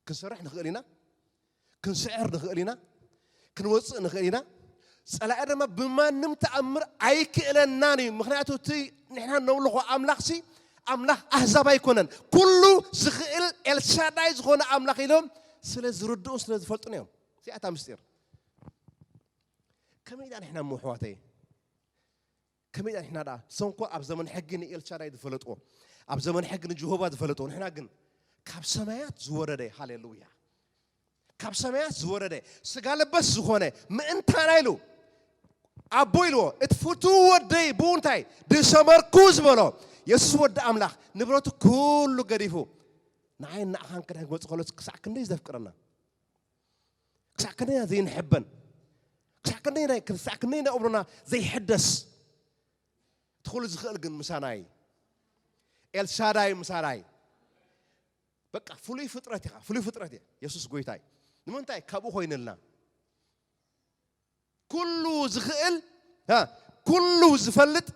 ክንሰርሕ ንኽእል ኢና ክንስዕር ንኽእል ኢና ክንወፅእ ንኽእል ኢና። ፀላኢ ድማ ብማንም ተኣምር ኣይክእለናን እዩ። ምክንያቱ እቲ ንሕና ነምልኾ ኣምላኽሲ ኣምላኽ ኣህዛብ ኣይኮነን። ኩሉ ዝኽእል ኤልሻዳይ ዝኾነ ኣምላኽ ኢሎም ስለ ዝርድኡ ስለ ዝፈልጡን እዮም። እዚኣታ ምስጢር ከመይ ዳ ንሕና እሞ ኣሕዋተይ ከመይ ዳ ንሕና ዳ ሰንኮ ኣብ ዘመን ሕጊ ንኤልሻዳይ ዝፈለጥዎ ኣብ ዘመን ሕጊ ንጅሆባ ዝፈለጥዎ ንሕና ግን ካብ ሰማያት ዝወረደ ሃሌሉያ ካብ ሰማያት ዝወረደ ስጋ ለበስ ዝኾነ ምእንታና ኢሉ ኣቦ ኢልዎ እቲ ፍቱ ወደይ ብኡ እንታይ ድሰመርኩ ዝበሎ የሱስ ወዲ ኣምላኽ ንብረቱ ኩሉ ገዲፉ ንዓይ ንዓኻን ክዳን ክመፅእ ከሎ ክሳዕ ክንደይ ዘፍቅረና ክሳዕ ክንደይ ዘይንሕበን ክሳዕ ክንደይ ናይ ክሳዕ ክንደይ ናይ እምሮና ዘይሕደስ ትኹሉ ዝኽእል ግን ምሳናይ ኤልሻዳይ ምሳናይ በቃ ፍሉይ ፍጥረት ኢኻ ፍሉይ ፍጥረት እየ የሱስ ጎይታይ ንምንታይ ካብኡ ኮይንልና ኩሉ ዝኽእል ኩሉ ዝፈልጥ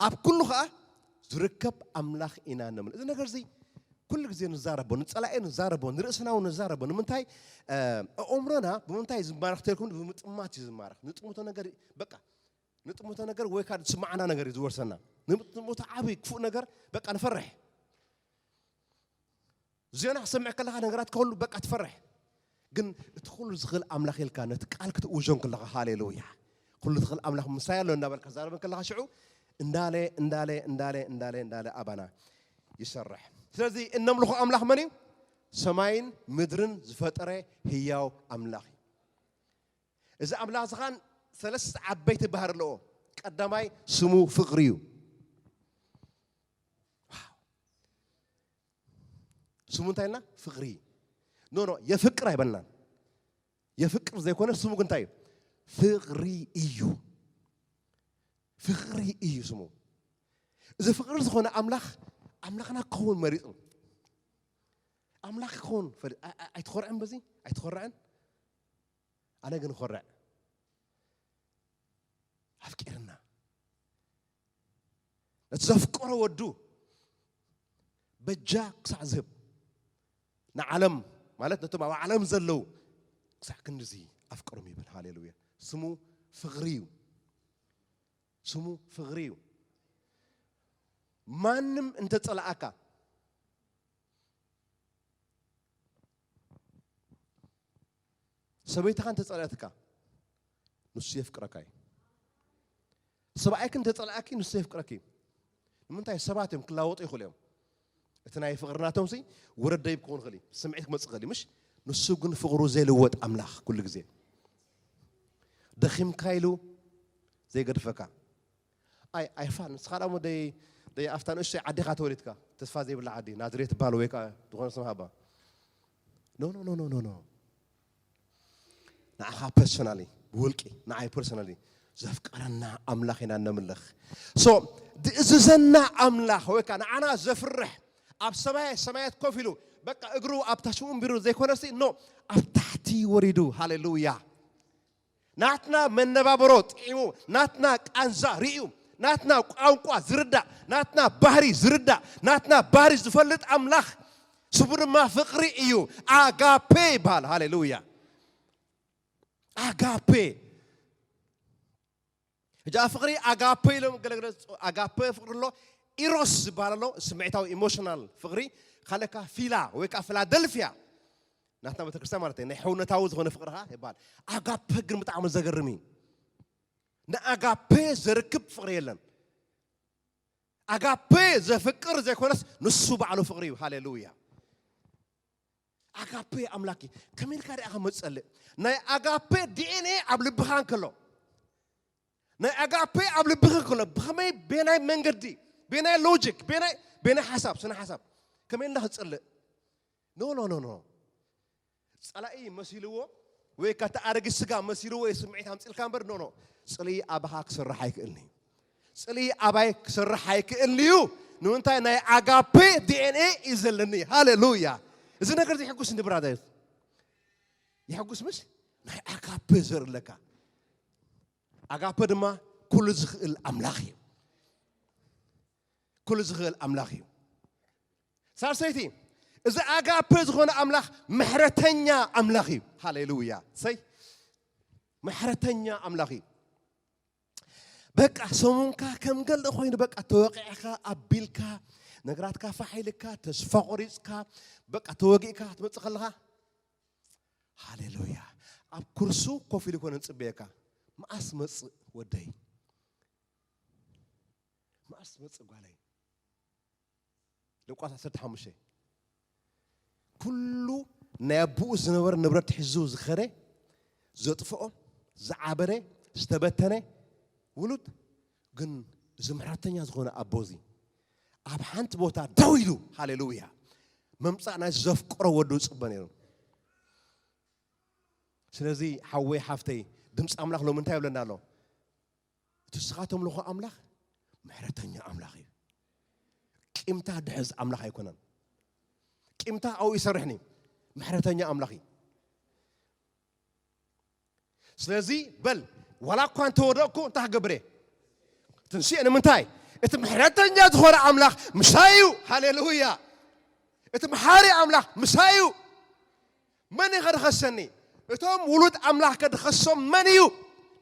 ኣብ ኩሉ ኸዓ ዝርከብ ኣምላኽ ኢና ነምን እዚ ነገር እዚ ኩሉ ግዜ ንዛረቦ ንፀላኤ ንዛረቦ ንርእስና እውን ንዛረቦ ንምንታይ ኣእምሮና ብምንታይ ዝማረኽ ተልኩም ብምጥማት እዩ ዝማረኽ ንጥሙቶ ነገር በቃ ንጥሙቶ ነገር ወይ ከዓ ዝስማዓና ነገር እዩ ዝወርሰና ንጥሙቶ ዓብይ ክፉእ ነገር በቃ ንፈርሕ ዜና ክሰምዕ ከለኻ ነገራት ከሉ በቃ ትፈርሕ ግን እቲ ኩሉ ዝኽእል ኣምላኽ ኢልካ ነቲ ቃል ክትእውዞን ከለኻ ሃሌሉያ ኩሉ ዝኽእል ኣምላኽ ምሳይ ኣሎ እናበልካ ዛረበን ከለኻ ሽዑ እንዳለ እንዳለ እንዳለ እንዳለ እንዳለ ኣባና ይሰርሕ ስለዚ እነምልኾ ኣምላኽ መን እዩ ሰማይን ምድርን ዝፈጠረ ህያው ኣምላኽ እዩ እዚ ኣምላኽ ዝኻን ሰለስተ ዓበይቲ ባህር ኣለዎ ቀዳማይ ስሙ ፍቕሪ እዩ ስሙ እንታይ ኢልና ፍቕሪ ኖ ኖ የፍቅር ኣይበልናን የፍቅር ዘይኮነ ስሙ ግን እንታይ እዩ ፍቕሪ እዩ ፍቕሪ እዩ ስሙ እዚ ፍቕሪ ዝኾነ ኣምላኽ ኣምላኽና ክኸውን መሪፁ ኣምላኽ ክኸውን ኣይትኾርዕን በዚ ኣይትኾርዕን ኣነ ግን ኾርዕ ኣፍቂርና ነቲ ዘፍቀሮ ወዱ በጃ ክሳዕ ዝህብ ንዓለም ማለት ነቶም ኣብ ዓለም ዘለዉ ክሳዕ ክንድዚ ኣፍቀሮም ይብል ሃሌሉያ ስሙ ፍቕሪ እዩ ስሙ ፍቕሪ እዩ ማንም እንተፀላኣካ ሰበይትኻ እንተፀልኣትካ ንሱ የፍቅረካ እዩ ሰብኣይክ እንተፀልኣኪ ንሱ የፍቅረኪ እዩ ንምንታይ ሰባት እዮም ክላወጡ ይኽእሉ እዮም እቲ ናይ ፍቅሪ ናቶም ሲ ውረድ ደይብ ክኸውን ይኽእል እዩ ስምዒት ክመፅእ ይኽእል እዩ ምሽ ንሱ ግን ፍቅሩ ዘይልወጥ ኣምላኽ ኩሉ ግዜ ደኺምካ ኢሉ ዘይገድፈካ ኣይ ኣይፋል ንስኻ ደሞ ደይ ደይ ኣብታ ንእሽተይ ዓዲኻ ተወሊድካ ተስፋ ዘይብላ ዓዲ ናዝሬት ባል ወይ ከዓ ዝኾነ ስም ሃባ no no no no no no ንዓኻ personally ብውልቂ ንዓይ personally ዘፍቀረና ኣምላኽ ኢና ነምልኽ so ዝእዝዘና ኣምላኽ ወይ ከዓ ንዓና ዘፍርሕ ኣብ ሰማይ ሰማያት ኮፍ ኢሉ በቃ እግሩ ኣብ ታሽኡ እምቢሩ ዘይኮነሲ no ኣብ ታሕቲ ወሪዱ ሃሌሉያ ናትና መነባብሮ ጥዒሙ ናትና ቃንዛ ርእዩ ናትና ቋንቋ ዝርዳእ፣ ናትና ባህሪ ዝርዳእ፣ ናትና ባህሪ ዝፈልጥ ኣምላኽ፣ ስሙ ድማ ፍቕሪ እዩ። ኣጋፔ ይበሃል። ሃሌሉያ። ኣጋፔ። ሕጂ ኣብ ፍቕሪ ኣጋፔ ኢሎም ገለገለ፣ ኣጋፔ ፍቕሪ ኣሎ፣ ኢሮስ ዝበሃል ኣሎ፣ ስምዒታዊ፣ ኢሞሽናል ፍቕሪ። ካልእካ ፊላ ወይ ከዓ ፊላደልፊያ፣ ናትና ቤተክርስትያን ማለት እዩ፣ ናይ ሕውነታዊ ዝኾነ ፍቕሪ ኸዓ ይበሃል። ኣጋፔ ግን ብጣዕሚ ዘገርም እዩ። ንኣጋፔ ዘርክብ ፍቕሪ የለን። ኣጋፔ ዘፍቅር ዘይኮነስ፣ ንሱ ባዕሉ ፍቕሪ እዩ። ሃሌሉያ። ኣጋፔ ኣምላኪ ከመይ ኢልካ ዲኣ ከመጽልእ? ናይ ኣጋፔ ዲኤንኤ ኣብ ልብኻ እንከሎ፣ ናይ ኣጋፔ ኣብ ልብኻ እንከሎ፣ ብኸመይ፣ ቤናይ መንገዲ፣ ቤናይ ሎጂክ፣ ቤናይ፣ ቤናይ ሓሳብ፣ ስነ ሓሳብ፣ ከመይ ኢልና ክጽልእ? ኖ፣ ኖ፣ ኖ፣ ኖ። ጸላኢ መሲልዎ ወይ ከኣ እቲ ኣረጊት ስጋ መሲልዎ እዩ ስምዒት ኣምጺልካ እምበር፣ ኖ፣ ኖ። ጽልኢ ኣባኻ ክሰርሕ ኣይክእልን እዩ። ጽልኢ ኣባይ ክሰርሕ ኣይክእልን እዩ። ንምንታይ? ናይ ኣጋፔ ዲኤንኤ እዩ ዘለኒ። ሃሌሉያ። እዚ ነገር እዚ ይሕጉስ እንዲ ብራዘር። ይሕጉስ ምስ ናይ ኣጋፔ ዘር ኣለካ። ኣጋፔ ድማ ኩሉ ዝኽእል ኣምላኽ እዩ። ኩሉ ዝኽእል ኣምላኽ እዩ። ሳልሰይቲ፣ እዚ ኣጋፔ ዝኾነ ኣምላኽ ምሕረተኛ ኣምላኽ እዩ። ሃሌሉያ። ሰይ፣ ምሕረተኛ ኣምላኽ እዩ። በቃ ሰሙንካ ከም ገለ ኮይኑ፣ በቃ ተወቂዕካ፣ ኣቢልካ፣ ነገራትካ ፋሕ ኢልካ፣ ተስፋ ቆሪጽካ፣ በቃ ተወጊእካ ትመጽእ ከለኻ፣ ሃሌሉያ። ኣብ ኩርሱ ኮፍ ኢሉ ኮነ ዝጽበየካ። መኣስ መጽእ ወደይ? መኣስ መጽእ ጓለይ? ሉቃስ ዓሰርተ ሓሙሽተ። ኩሉ ናይ ኣቦኡ ዝነበረ ንብረት ሒዙ ዝኸደ፣ ዘጥፍኦ፣ ዝዓበደ፣ ዝተበተነ ውሉድ፣ ግን እዚ ምሕረተኛ ዝኾነ ኣቦ እዚ ኣብ ሓንቲ ቦታ ደው ኢሉ፣ ሃሌሉያ፣ ምምጻእ ናይ ዘፍቅሮ ወዱ ዝጽበ ነይሩ። ስለዚ ሓወይ ሓፍተይ፣ ድምፂ ኣምላኽ ሎሚ እንታይ ይብለና ኣሎ? እቲ ንስኻ ተምልኾ ኣምላኽ ምሕረተኛ ኣምላኽ እዩ። ቂምታ ድሕዝ ኣምላኽ ኣይኮነን። ቂምታ ኣብኡ ይሰርሕን እዩ። ምሕረተኛ ኣምላኽ እዩ። ስለዚ በል፣ ዋላ እኳ እንተወደቕኩ እንታይ ክገብር እየ? ትንስኤ። ንምንታይ? እቲ ምሕረተኛ ዝኾነ ኣምላኽ ምሳይ እዩ። ሃሌሉያ። እቲ መሓሪ ኣምላኽ ምሳይ እዩ። መን እዩ ከድኸሰኒ? እቶም ውሉድ ኣምላኽ ከድኸሶም መን እዩ?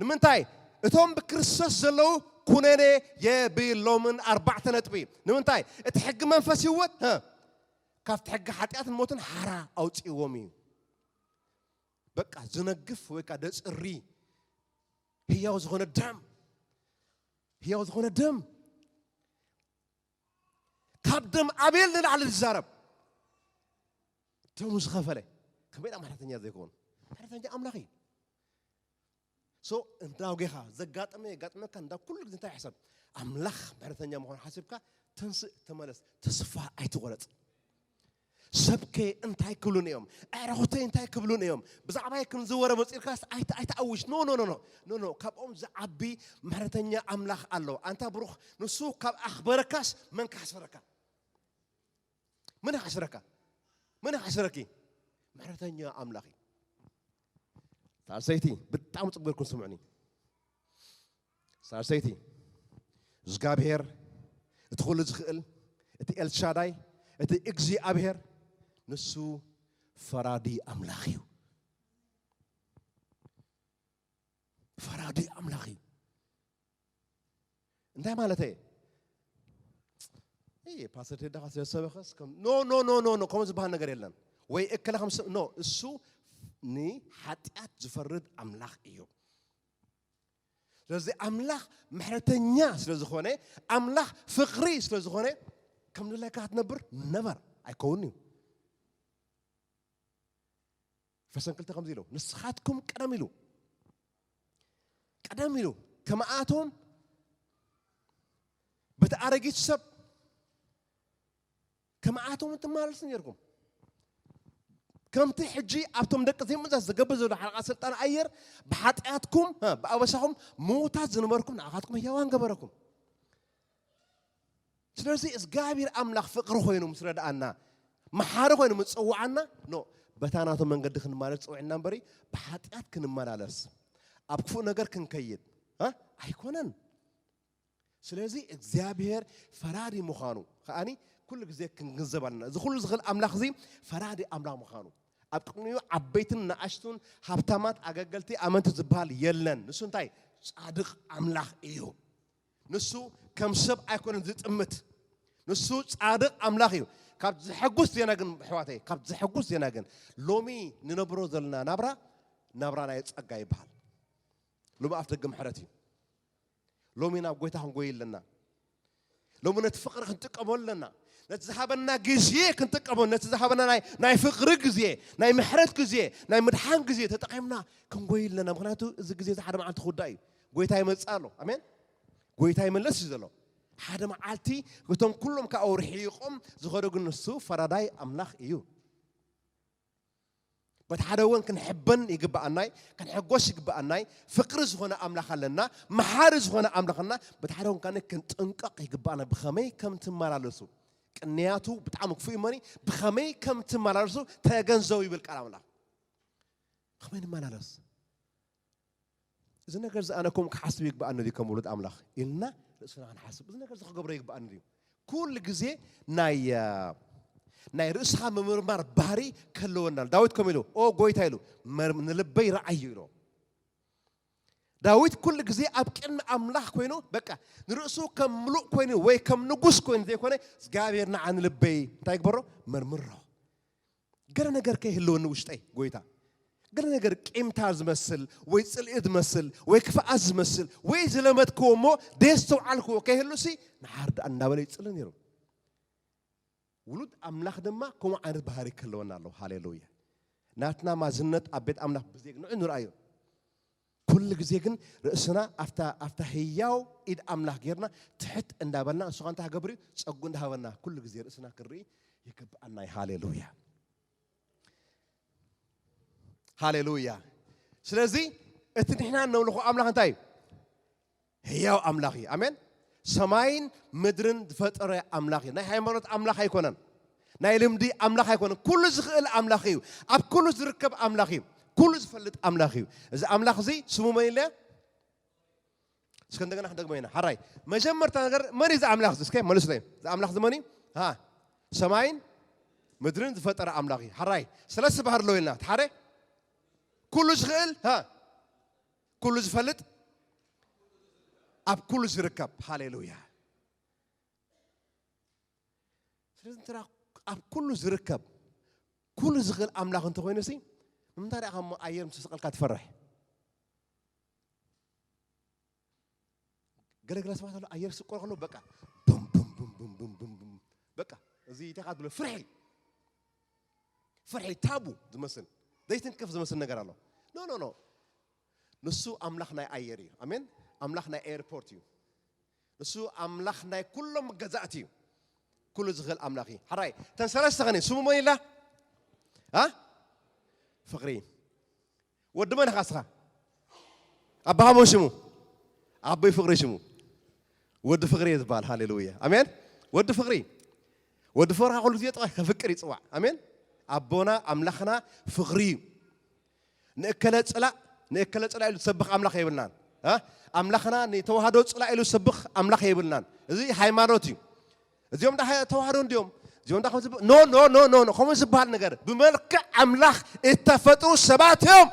ንምንታይ? እቶም ብክርስቶስ ዘለዉ ኩነኔ የብሎምን። ኣርባዕተ ነጥቢ። ንምንታይ? እቲ ሕጊ መንፈስ ህይወት፣ ሀ፣ ካብቲ ሕጊ ሓጢኣትን ሞትን ሓራ ኣውፅእዎም እዩ። በቃ ዝነግፍ ወይ ከዓ ደፅሪ ህያው ዝኾነ ደም፣ ህያው ዝኾነ ደም፣ ካብ ደም ኣቤል ንላዕሊ ዝዛረብ፣ ደሙ ዝኸፈለ። ከመይ ኢላ ማሕረተኛ ዘይኮን? ማሕረተኛ ኣምላኽ እዩ። ሶ እንዳ ጌኻ ዘጋጠመ የጋጥመካ፣ እንዳ ኩሉ ግዜ እንታይ ሕሰብ? ኣምላኽ ማሕረተኛ ምዃኑ ሓሲብካ ተንስእ፣ ተመለስ፣ ተስፋ ኣይትቑረጽ። ሰብከ እንታይ ክብሉን እዮም? ኣዕሩኽተይ እንታይ ክብሉን እዮም? ብዛዕባይ ከም ዝወረ መጺእልካስ ኣይተ-፣ ኣይተኣውጅ። ኖ፣ ኖ፣ ኖ፣ ኖ፣ ኖ፣ ኖ። ካብኦም ዝዓቢ ምሕረተኛ ኣምላኽ ኣሎ። ኣንታ ብሩኽ፣ ንሱ ካብ ኣኽበረካስ መን ክሓስረካ? መን ይሓስረካ? መን ይሓስረኪ? ምሕረተኛ ኣምላኽ እዩ። ሳልሰይቲ፣ ብጣዕሚ ጽቡቕ ጌርኩም ስምዑኒ። ሳልሰይቲ፣ እግዚኣብሔር፣ እቲ ኩሉ ዝኽእል፣ እቲ ኤልሻዳይ፣ እቲ እግዚኣብሔር፣ ንሱ ፈራዲ ኣምላኽ እዩ። ፈራዲ ኣምላኽ እዩ። እንታይ ማለት እየ? እይ፣ ፓስተር ቴዳኻ ስለ ዝሰበኸስ ከም፣ ኖ፣ ኖ፣ ኖ፣ ኖ፣ ኖ፣ ከምኡ ዝበሃል ነገር የለን። ወይ እከለ ከም ሰብ፣ ኖ፣ እሱ ንሓጢኣት ዝፈርድ ኣምላኽ እዩ። ስለዚ ኣምላኽ ምሕረተኛ ስለ ዝኾነ፣ ኣምላኽ ፍቕሪ ስለ ዝኾነ፣ ከም ድላይካ ክትነብር ነበር ኣይከውን እዩ። ፈሰን ክልተ ከምዚ ኢሉ፣ ንስኻትኩም ቀደም ኢሉ፣ ቀደም ኢሉ፣ ከማኣቶም በቲ ኣረጊት ሰብ ከማኣቶም እትመላለሱ ነርኩም። ከምቲ ሕጂ ኣብቶም ደቂ ዘይምእዛዝ ዝገብር ዘሎ ሓለቓ ስልጣን ኣየር ብሓጢኣትኩም፣ እ፣ ብኣበሳኹም ምዉታት ዝነበርኩም ንዓኻትኩም ህያዋን ገበረኩም። ስለዚ እግዚኣብሔር ኣምላኽ ፍቕሪ ኮይኑ ምስ ረድኣና፣ መሓሪ ኮይኑ ምስ ጸውዓና፣ ኖ፣ በታ ናቱ መንገዲ ክንማለስ ጸውዕና እምበሪ፣ ብሓጢኣት ክንመላለስ፣ ኣብ ክፉእ ነገር ክንከይድ፣ እ፣ ኣይኮነን። ስለዚ እግዚኣብሔር ፈራዲ ምዃኑ ከኣኒ ኩሉ ግዜ ክንግንዘብ ኣለና። እዚ ኩሉ ዝኽእል ኣምላኽ እዚ ፈራዲ ኣምላኽ ምዃኑ፣ ኣብ ቅድሚኡ ዓበይትን ንኣሽቱን ሃብታማት ኣገልገልቲ ኣመንቲ ዝበሃል የለን። ንሱ እንታይ? ጻድቕ ኣምላኽ እዩ። ንሱ ከም ሰብ ኣይኮነን ዝጥምት። ንሱ ጻድቕ ኣምላኽ እዩ። ካብ ዘሐጉስ ዜና ግን ኣሕዋተይ፣ ካብ ዘሐጉስ ዜና ግን ሎሚ ንነብሮ ዘለና ናብራ፣ ናብራ ናይ ጸጋ ይበሃል። ሎሚ ኣፍ ደገ ምሕረት እዩ። ሎሚ ናብ ጎይታ ክንጎይ ኣለና። ሎሚ ነቲ ፍቕሪ ክንጥቀመሉ ኣለና። ነቲ ዝሃበና ግዜ ክንጥቀመሉ፣ ነቲ ዝሃበና ናይ፣ ናይ ፍቕሪ ግዜ፣ ናይ ምሕረት ግዜ፣ ናይ ምድሓን ግዜ ተጠቒምና ክንጎይ ኣለና። ምኽንያቱ እዚ ግዜ እዚ ሓደ መዓልቲ ክውዳእ እዩ። ጎይታ ይመጽእ ኣሎ። ኣሜን። ጎይታ ይመለስ እዩ ዘሎ። ሓደ መዓልቲ እቶም ኩሎም ካብኡ ርሒቖም ዝኸዱ ግን ንሱ ፈራዳይ ኣምላኽ እዩ። በቲ ሓደ ወገን ክንሕበን ይግብኣናይ፣ ክንሕጎስ ይግብኣናይ። ፍቕሪ ዝኾነ ኣምላኽ ኣለና፣ መሓሪ ዝኾነ ኣምላኽ ኣለና። በቲ ሓደ ወገን ካነ ክንጥንቀቕ ይግብኣና። ብኸመይ ከም ትመላለሱ፣ ቅንያቱ ብጣዕሚ ክፉእ እመኒ፣ ብኸመይ ከም ትመላለሱ ተገንዘቡ ይብል ቃል ኣምላኽ። ብኸመይ ንመላለስ? እዚ ነገር እዚ ኣነ ከምኡ ክሓስብ ይግብኣኒ ድዩ ከም ውሉድ ኣምላኽ ኢልና ርእስና ክንሓስብ፣ እዚ ነገር እዚ ክገብሮ ይግብኣኒ ድዩ? ኩሉ ግዜ ናይ፣ እ፣ ናይ ርእስኻ ምምርማር ባህሪ ክህልወና። ዳዊት ከምኡ ኢሉ፣ "ኦ ጎይታ" ኢሉ፣ "መር-፣ ንልበይ ረኣዮ" ኢሉ። ዳዊት ኩሉ ግዜ ኣብ ቅድሚ ኣምላኽ ኮይኑ፣ በቃ፣ ንርእሱ ከም ምሉእ ኮይኑ ወይ ከም ንጉስ ኮይኑ ዘይኮነ፣ "እግዚኣብሔር ንዓ ንልበይ እንታይ ግበሮ? መርምሮ። ገለ ነገር ከይህልወኒ ውሽጠይ፣ ጎይታ። ገለ ነገር ቂምታ ዝመስል፣ ወይ ጽልኢ ዝመስል፣ ወይ ክፍኣት ዝመስል፣ ወይ ዝለመድክዎ እሞ ደየስተውዓልክዎ ከይህሉሲ፣ ንሓር ደኣ" እንዳበለ ይጽሊ ነይሩ። ውሉድ ኣምላኽ ድማ ከምኡ ዓይነት ባህሪ ክህልወና ኣለዎ። ሃሌሉያ። ናትና ማዝነት ኣብ ቤት ኣምላኽ ብዜግ ንዑ ንርኣዮ። ኩሉ ግዜ ግን ርእስና ኣብታ፣ ኣብታ ህያው ኢድ ኣምላኽ ጌርና ትሕት እንዳበልና፣ ንሱ ኸኣ እንታይ ክገብር እዩ? ጸጉ እንዳሃበና ኩሉ ግዜ ርእስና ክንርኢ ይግብኣና እዩ። ሃሌሉያ። ሃሌሉያ። ስለዚ እቲ ንሕና ነምልኾ ኣምላኽ እንታይ እዩ? ህያው ኣምላኽ እዩ። ኣሜን። ሰማይን ምድርን ዝፈጠረ ኣምላኽ እዩ። ናይ ሃይማኖት ኣምላኽ ኣይኮነን። ናይ ልምዲ ኣምላኽ ኣይኮነን። ኩሉ ዝኽእል ኣምላኽ እዩ። ኣብ ኩሉ ዝርከብ ኣምላኽ እዩ። ኩሉ ዝፈልጥ ኣምላኽ እዩ። እዚ ኣምላኽ እዚ ስሙ መን ኢለ? እስከ እንደገና ክንደግሞ ኢና። ሓራይ፣ መጀመርታ ነገር መን እዩ እዚ ኣምላኽ እዚ? እስከ መልሱለይ። እዚ ኣምላኽ እዚ መን እዩ? ሃ፣ ሰማይን ምድርን ዝፈጠረ ኣምላኽ እዩ። ሓራይ፣ ሰለስተ ባህሪ ኣለዎ ኢልና። እቲ ሓደ ኩሉ ዝኽእል፣ ሃ፣ ኩሉ ዝፈልጥ፣ ኣብ ኩሉ ዝርከብ። ሃሌሉያ። ስለዚ እንተ ኣብ ኩሉ ዝርከብ ኩሉ ዝኽእል ኣምላኽ እንተኾይኑ ሲ፣ ንምንታይ ደኣ ከሞ ኣየር ምስ ተሰቐልካ ትፈርሕ? ገለገለ ሰባት ኣሎ፣ ኣየር ስቆር ከሎ በቃ ቡም ቡም ቡም ቡም ቡም ቡም ቡም። በቃ እዚ እንታይ ካብ ብሎ ፍርሒ፣ ፍርሒ ታቡ ዝመስል፣ ዘይትንከፍ ዝመስል ነገር ኣሎ። ኖ ኖ ኖ። ንሱ ኣምላኽ ናይ ኣየር እዩ። ኣሜን። ኣምላኽ ናይ ኤርፖርት እዩ። ንሱ ኣምላኽ ናይ ኩሎም ገዛእቲ እዩ። ኩሉ ዝኽእል ኣምላኽ እዩ። ሓራይ፣ እተን ሰለስተ ኸኒ ስሙ መን ኢላ? ኣ? ፍቕሪ። ወዲ መን ኢኻ እስኻ? ኣባኻ መን ሽሙ? ኣቦይ ፍቕሪ ሽሙ። ወዲ ፍቕሪ እየ ዝበሃል። ሃሌሉያ። ኣሜን። ወዲ ፍቕሪ። ወዲ ፍቕሪ ኩሉ ግዜ ጥራይ ከፍቅር ይጽዋዕ። ኣሜን። ኣቦና ኣምላኽና ፍቕሪ እዩ። ንእከለ ጽላእ፣ ንእከለ ጽላእ ኢሉ ዝሰብኽ ኣምላኽ የብልናን። እ? ኣምላኽና ንተዋህዶ ጽላእ ኢሉ ዝሰብኽ ኣምላኽ የብልናን። እዚ ሃይማኖት እዩ። እዚኦም ዳ ሃይ-፣ ተዋህዶ እንዲዮም። እዚኦም ዳ ከምዚ ብ-፣ ኖ፣ ኖ፣ ኖ፣ ኖ፣ ኖ። ከምኡ ዝበሃል ነገር ብመልክዕ ኣምላኽ እተፈጥሩ ሰባት እዮም።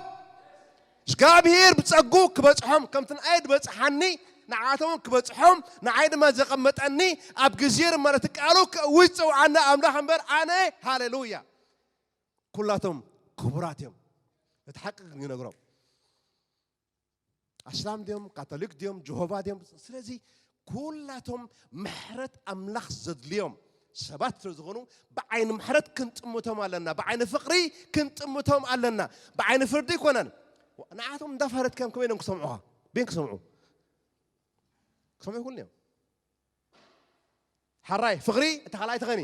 እግዚኣብሔር ብጸጉ ክበጽሖም፣ ከምቲ ንኣይ ዝበጽሓኒ ንዓቶም ክበጽሖም፣ ንዓይ ድማ ዘቐመጠኒ ኣብ ግዜ ድማ ነቲ ቃሉ ከእውጅ ዝጸውዓኒ ኣምላኽ እምበር ኣነ። ሃሌሉያ። ኩላቶም ክቡራት እዮም። እቲ ሓቂ ግን ይነግሮም። ኣስላም ድዮም፣ ካቶሊክ ድዮም፣ ጀሆቫ ድዮም? ስለዚ ኩላቶም ምሕረት ኣምላኽ ዘድልዮም ሰባት ስለ ዝኾኑ ብዓይኒ ምሕረት ክንጥምቶም ኣለና። ብዓይኒ ፍቕሪ ክንጥምቶም ኣለና። ብዓይኒ ፍርዲ ኣይኮነን። ንዓቶም እንዳፋረድካዮም ከመይ ኢሎም ክሰምዑኻ? በይን ክሰምዑ? ክሰምዑ ይኽእሉ እዮም። ሓራይ ፍቕሪ፣ እታ ካልኣይቲ ኸኒ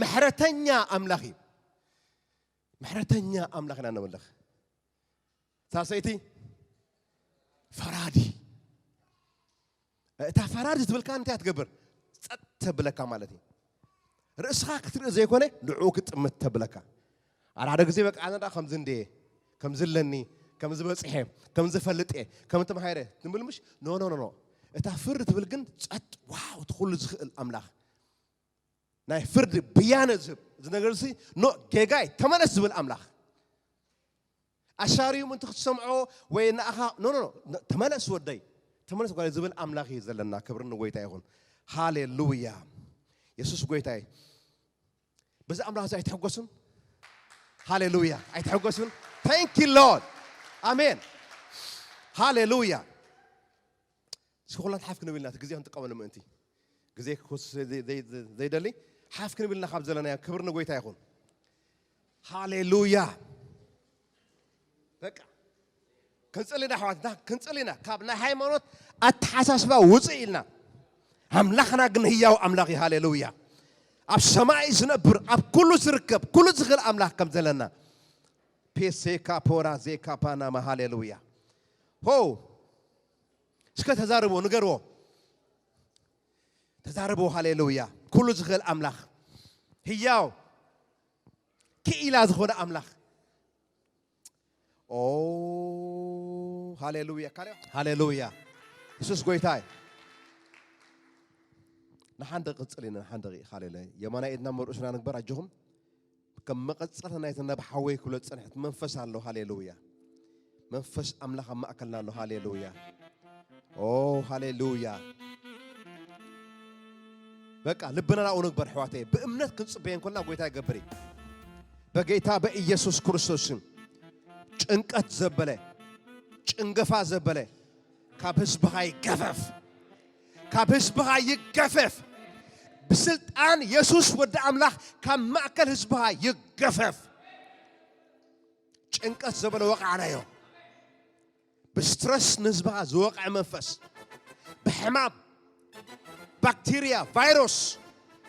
ምሕረተኛ ኣምላኽ እዩ። ምሕረተኛ ኣምላኽ ኢና ነምልኽ። ሳልሰይቲ ፈራዲ። እታ ፈራዲ ትብል ከኣ እንታይ ትገብር? ጸጥ ተብለካ ማለት እዩ። ርእስኻ ክትርኢ ዘይኮነ ንዕኡ ክትጥምት ተብለካ። ሓደ ሓደ ግዜ በቃ ኣነ ደኣ ከምዚ እንድየ፣ ከምዚ ኣለኒ፣ ከምዚ በጺሐ፣ ከምዚ ፈልጥ እየ፣ ከምዚ ተማሂረ ትብል ምሽ? ኖ፣ ኖ፣ ኖ፣ ኖ። እታ ፍርድ ትብል ግን ጸጥ። ዋው፣ እቲ ኩሉ ዝኽእል ኣምላኽ ናይ ፍርድ ብያነ ዝህብ፣ እዚ ነገር እዚ ኖ፣ ጌጋይ ተመለስ ዝብል ኣምላኽ። ኣሻርዩ ምእንቲ ክትሰምዖ ወይ ንኣኻ፣ ኖ፣ ኖ፣ ኖ፣ ተመለስ ወደይ፣ ተመለስ ጓለይ ዝብል ኣምላኽ እዩ ዘለና። ክብሪ ንጎይታ ይኹን። ሃሌሉያ። የሱስ ጎይታ እዩ። በዚ ኣምላኽ እዚ ኣይትሕጎሱን? ሃሌሉያ። ኣይትሕጎሱን? Thank you Lord። ኣሜን። ሃሌሉያ። እስኪ ኩላን ሓፍ ክንብል ኢና፣ እቲ ግዜ ክንጥቀመሉ ምእንቲ። ግዜ ክወስድ ዘይ-፣ ዘይ-፣ ዘይ-፣ ዘይደሊ፣ ሓፍ ክንብል ኢና ካብ ዘለናዮ። ክብሪ ንጎይታ ይኹን። ሃሌሉያ። በቃ። ክንጽሊ ኢና ኣሕዋትና፣ ክንጽሊ ኢና። ካብ ናይ ሃይማኖት ኣተሓሳስባ ውጽእ ኢልና። ኣምላኽና ግን ህያው ኣምላኽ እዩ። ሃሌሉያ። ኣብ ሰማይ ዝነብር፣ ኣብ ኩሉ ዝርከብ፣ ኩሉ ዝኽእል ኣምላኽ ከም ዘለና። ፔሴካ ፖራ ዜካ ፓናማ። ሃሌሉያ። ሆ። እስከ ተዛርቦ፣ ንገርዎ። ተዛርቦ። ሃሌሉያ። ኩሉ ዝኽእል ኣምላኽ። ህያው። ክኢላ ዝኾነ ኣምላኽ። ኦ፣ ሃሌሉያ። ካልእ፣ ሃሌሉያ። የሱስ ጎይታ እዩ። ንሓን ደቂቕ ጽሊ፣ ንሓን ደቂቕ። ሃሌሉያ። የማናይ ኢድና መርኡስና ንግበር፣ ኣጆኹም። ከም መቐጸልታ ናይቲ ነብ ሓወይ ክብሎ ዝጸንሐት መንፈስ ኣሎ። ሃሌሉያ። መንፈስ ኣምላኽ ኣብ ማእከልና ኣሎ። ሃሌሉያ። ኦ፣ ሃሌሉያ። በቃ ልብና ናብኡ ንግበር፣ ኣሕዋተይ። ብእምነት ክንጽበዮ እንከለና ጎይታ ይገብር እዩ። በጌታ በኢየሱስ ክርስቶስ ስም፣ ጭንቀት ዘበለ፣ ጭንገፋ ዘበለ፣ ካብ ህዝብኻ ይገፈፍ። ካብ ህዝብኻ ይገፈፍ። ብስልጣን የሱስ ወዲ ኣምላኽ ካብ ማእከል ህዝብኻ ይገፈፍ። ጭንቀት ዘበለ ወቕዓናዮ። ብስትረስ ንህዝብኻ ዝወቕዐ መንፈስ፣ ብሕማም፣ ባክቴርያ፣ ቫይረስ፣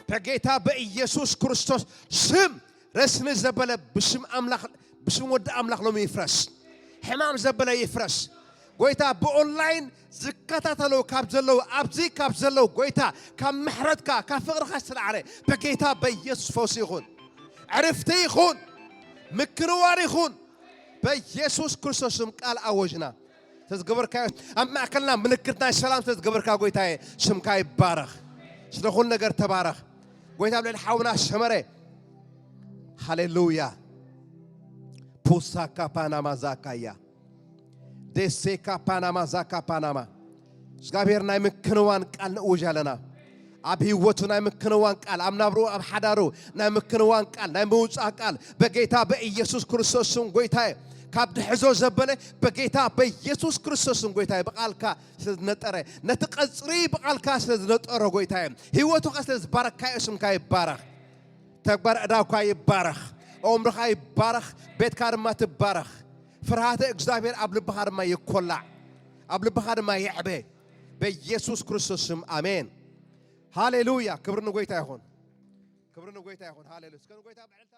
በጌታ በኢየሱስ ክርስቶስ ስም ረስኒ ዘበለ ብስም ኣምላኽ፣ ብስም ወዲ ኣምላኽ ሎሚ ይፍረስ። ሕማም ዘበለ ይፍረስ። ጎይታ ብኦንላይን ዝከታተሉ ካብ ዘለዉ፣ ኣብዚ ካብ ዘለዉ፣ ጎይታ ካብ ምሕረትካ፣ ካብ ፍቕርኻ ዝተላዕለ በጌታ በኢየሱስ ፈውሲ ይኹን። ዕርፍቲ ይኹን። ምክንዋር ይኹን። በኢየሱስ ክርስቶስ ስም ቃል ኣወጅና። ተዝገበርካዮ ኣብ ማእከልና ምልክት ናይ ሰላም ተዝገበርካ ጎይታዬ፣ ስምካ ይባረኽ። ስለ ኩሉ ነገር ተባረኽ። ጎይታ ኣብ ልዕሊ ሓውና ሰመረ። ሃሌሉያ። ፑሳካ ፓናማ ዛካያ። ደሴካ ፓናማ ዛካ ፓናማ። እግዚኣብሔር ናይ ምክንዋን ቃል ንእውጅ ኣለና። ኣብ ህይወቱ ናይ ምክንዋን ቃል፣ ኣብ ናብርኡ፣ ኣብ ሓዳሩ ናይ ምክንዋን ቃል፣ ናይ ምውጻእ ቃል በጌታ በኢየሱስ ክርስቶስ ስም ጎይታዬ፣ ካብ ድሕዞ ዘበለ በጌታ በኢየሱስ ክርስቶስ ስም ጎይታዬ፣ ብቃልካ ስለ ዝነጠረ፣ ነቲ ቀጽሪ ብቃልካ ስለ ዝነጠሮ ጎይታዬ፣ ህይወቱ ከ ስለ ዝባረካዮ ስምካ ይባረኽ። ተግባር ዕዳውካ ይባረኽ። ኣእምሮኻ ይባረኽ። ቤትካ ድማ ትባረኽ። ፍርሃተ እግዚኣብሔር ኣብ ልብኻ ድማ ይኮላዕ። ኣብ ልብኻ ድማ ይዕበ። በኢየሱስ ክርስቶስ ስም ኣሜን። ሃሌሉያ። ክብሪ ንጎይታ ይኹን። ክብሪ ንጎይታ ይኹን። ሃሌሉያ። እስከ ንጎይታ ብዕልልታ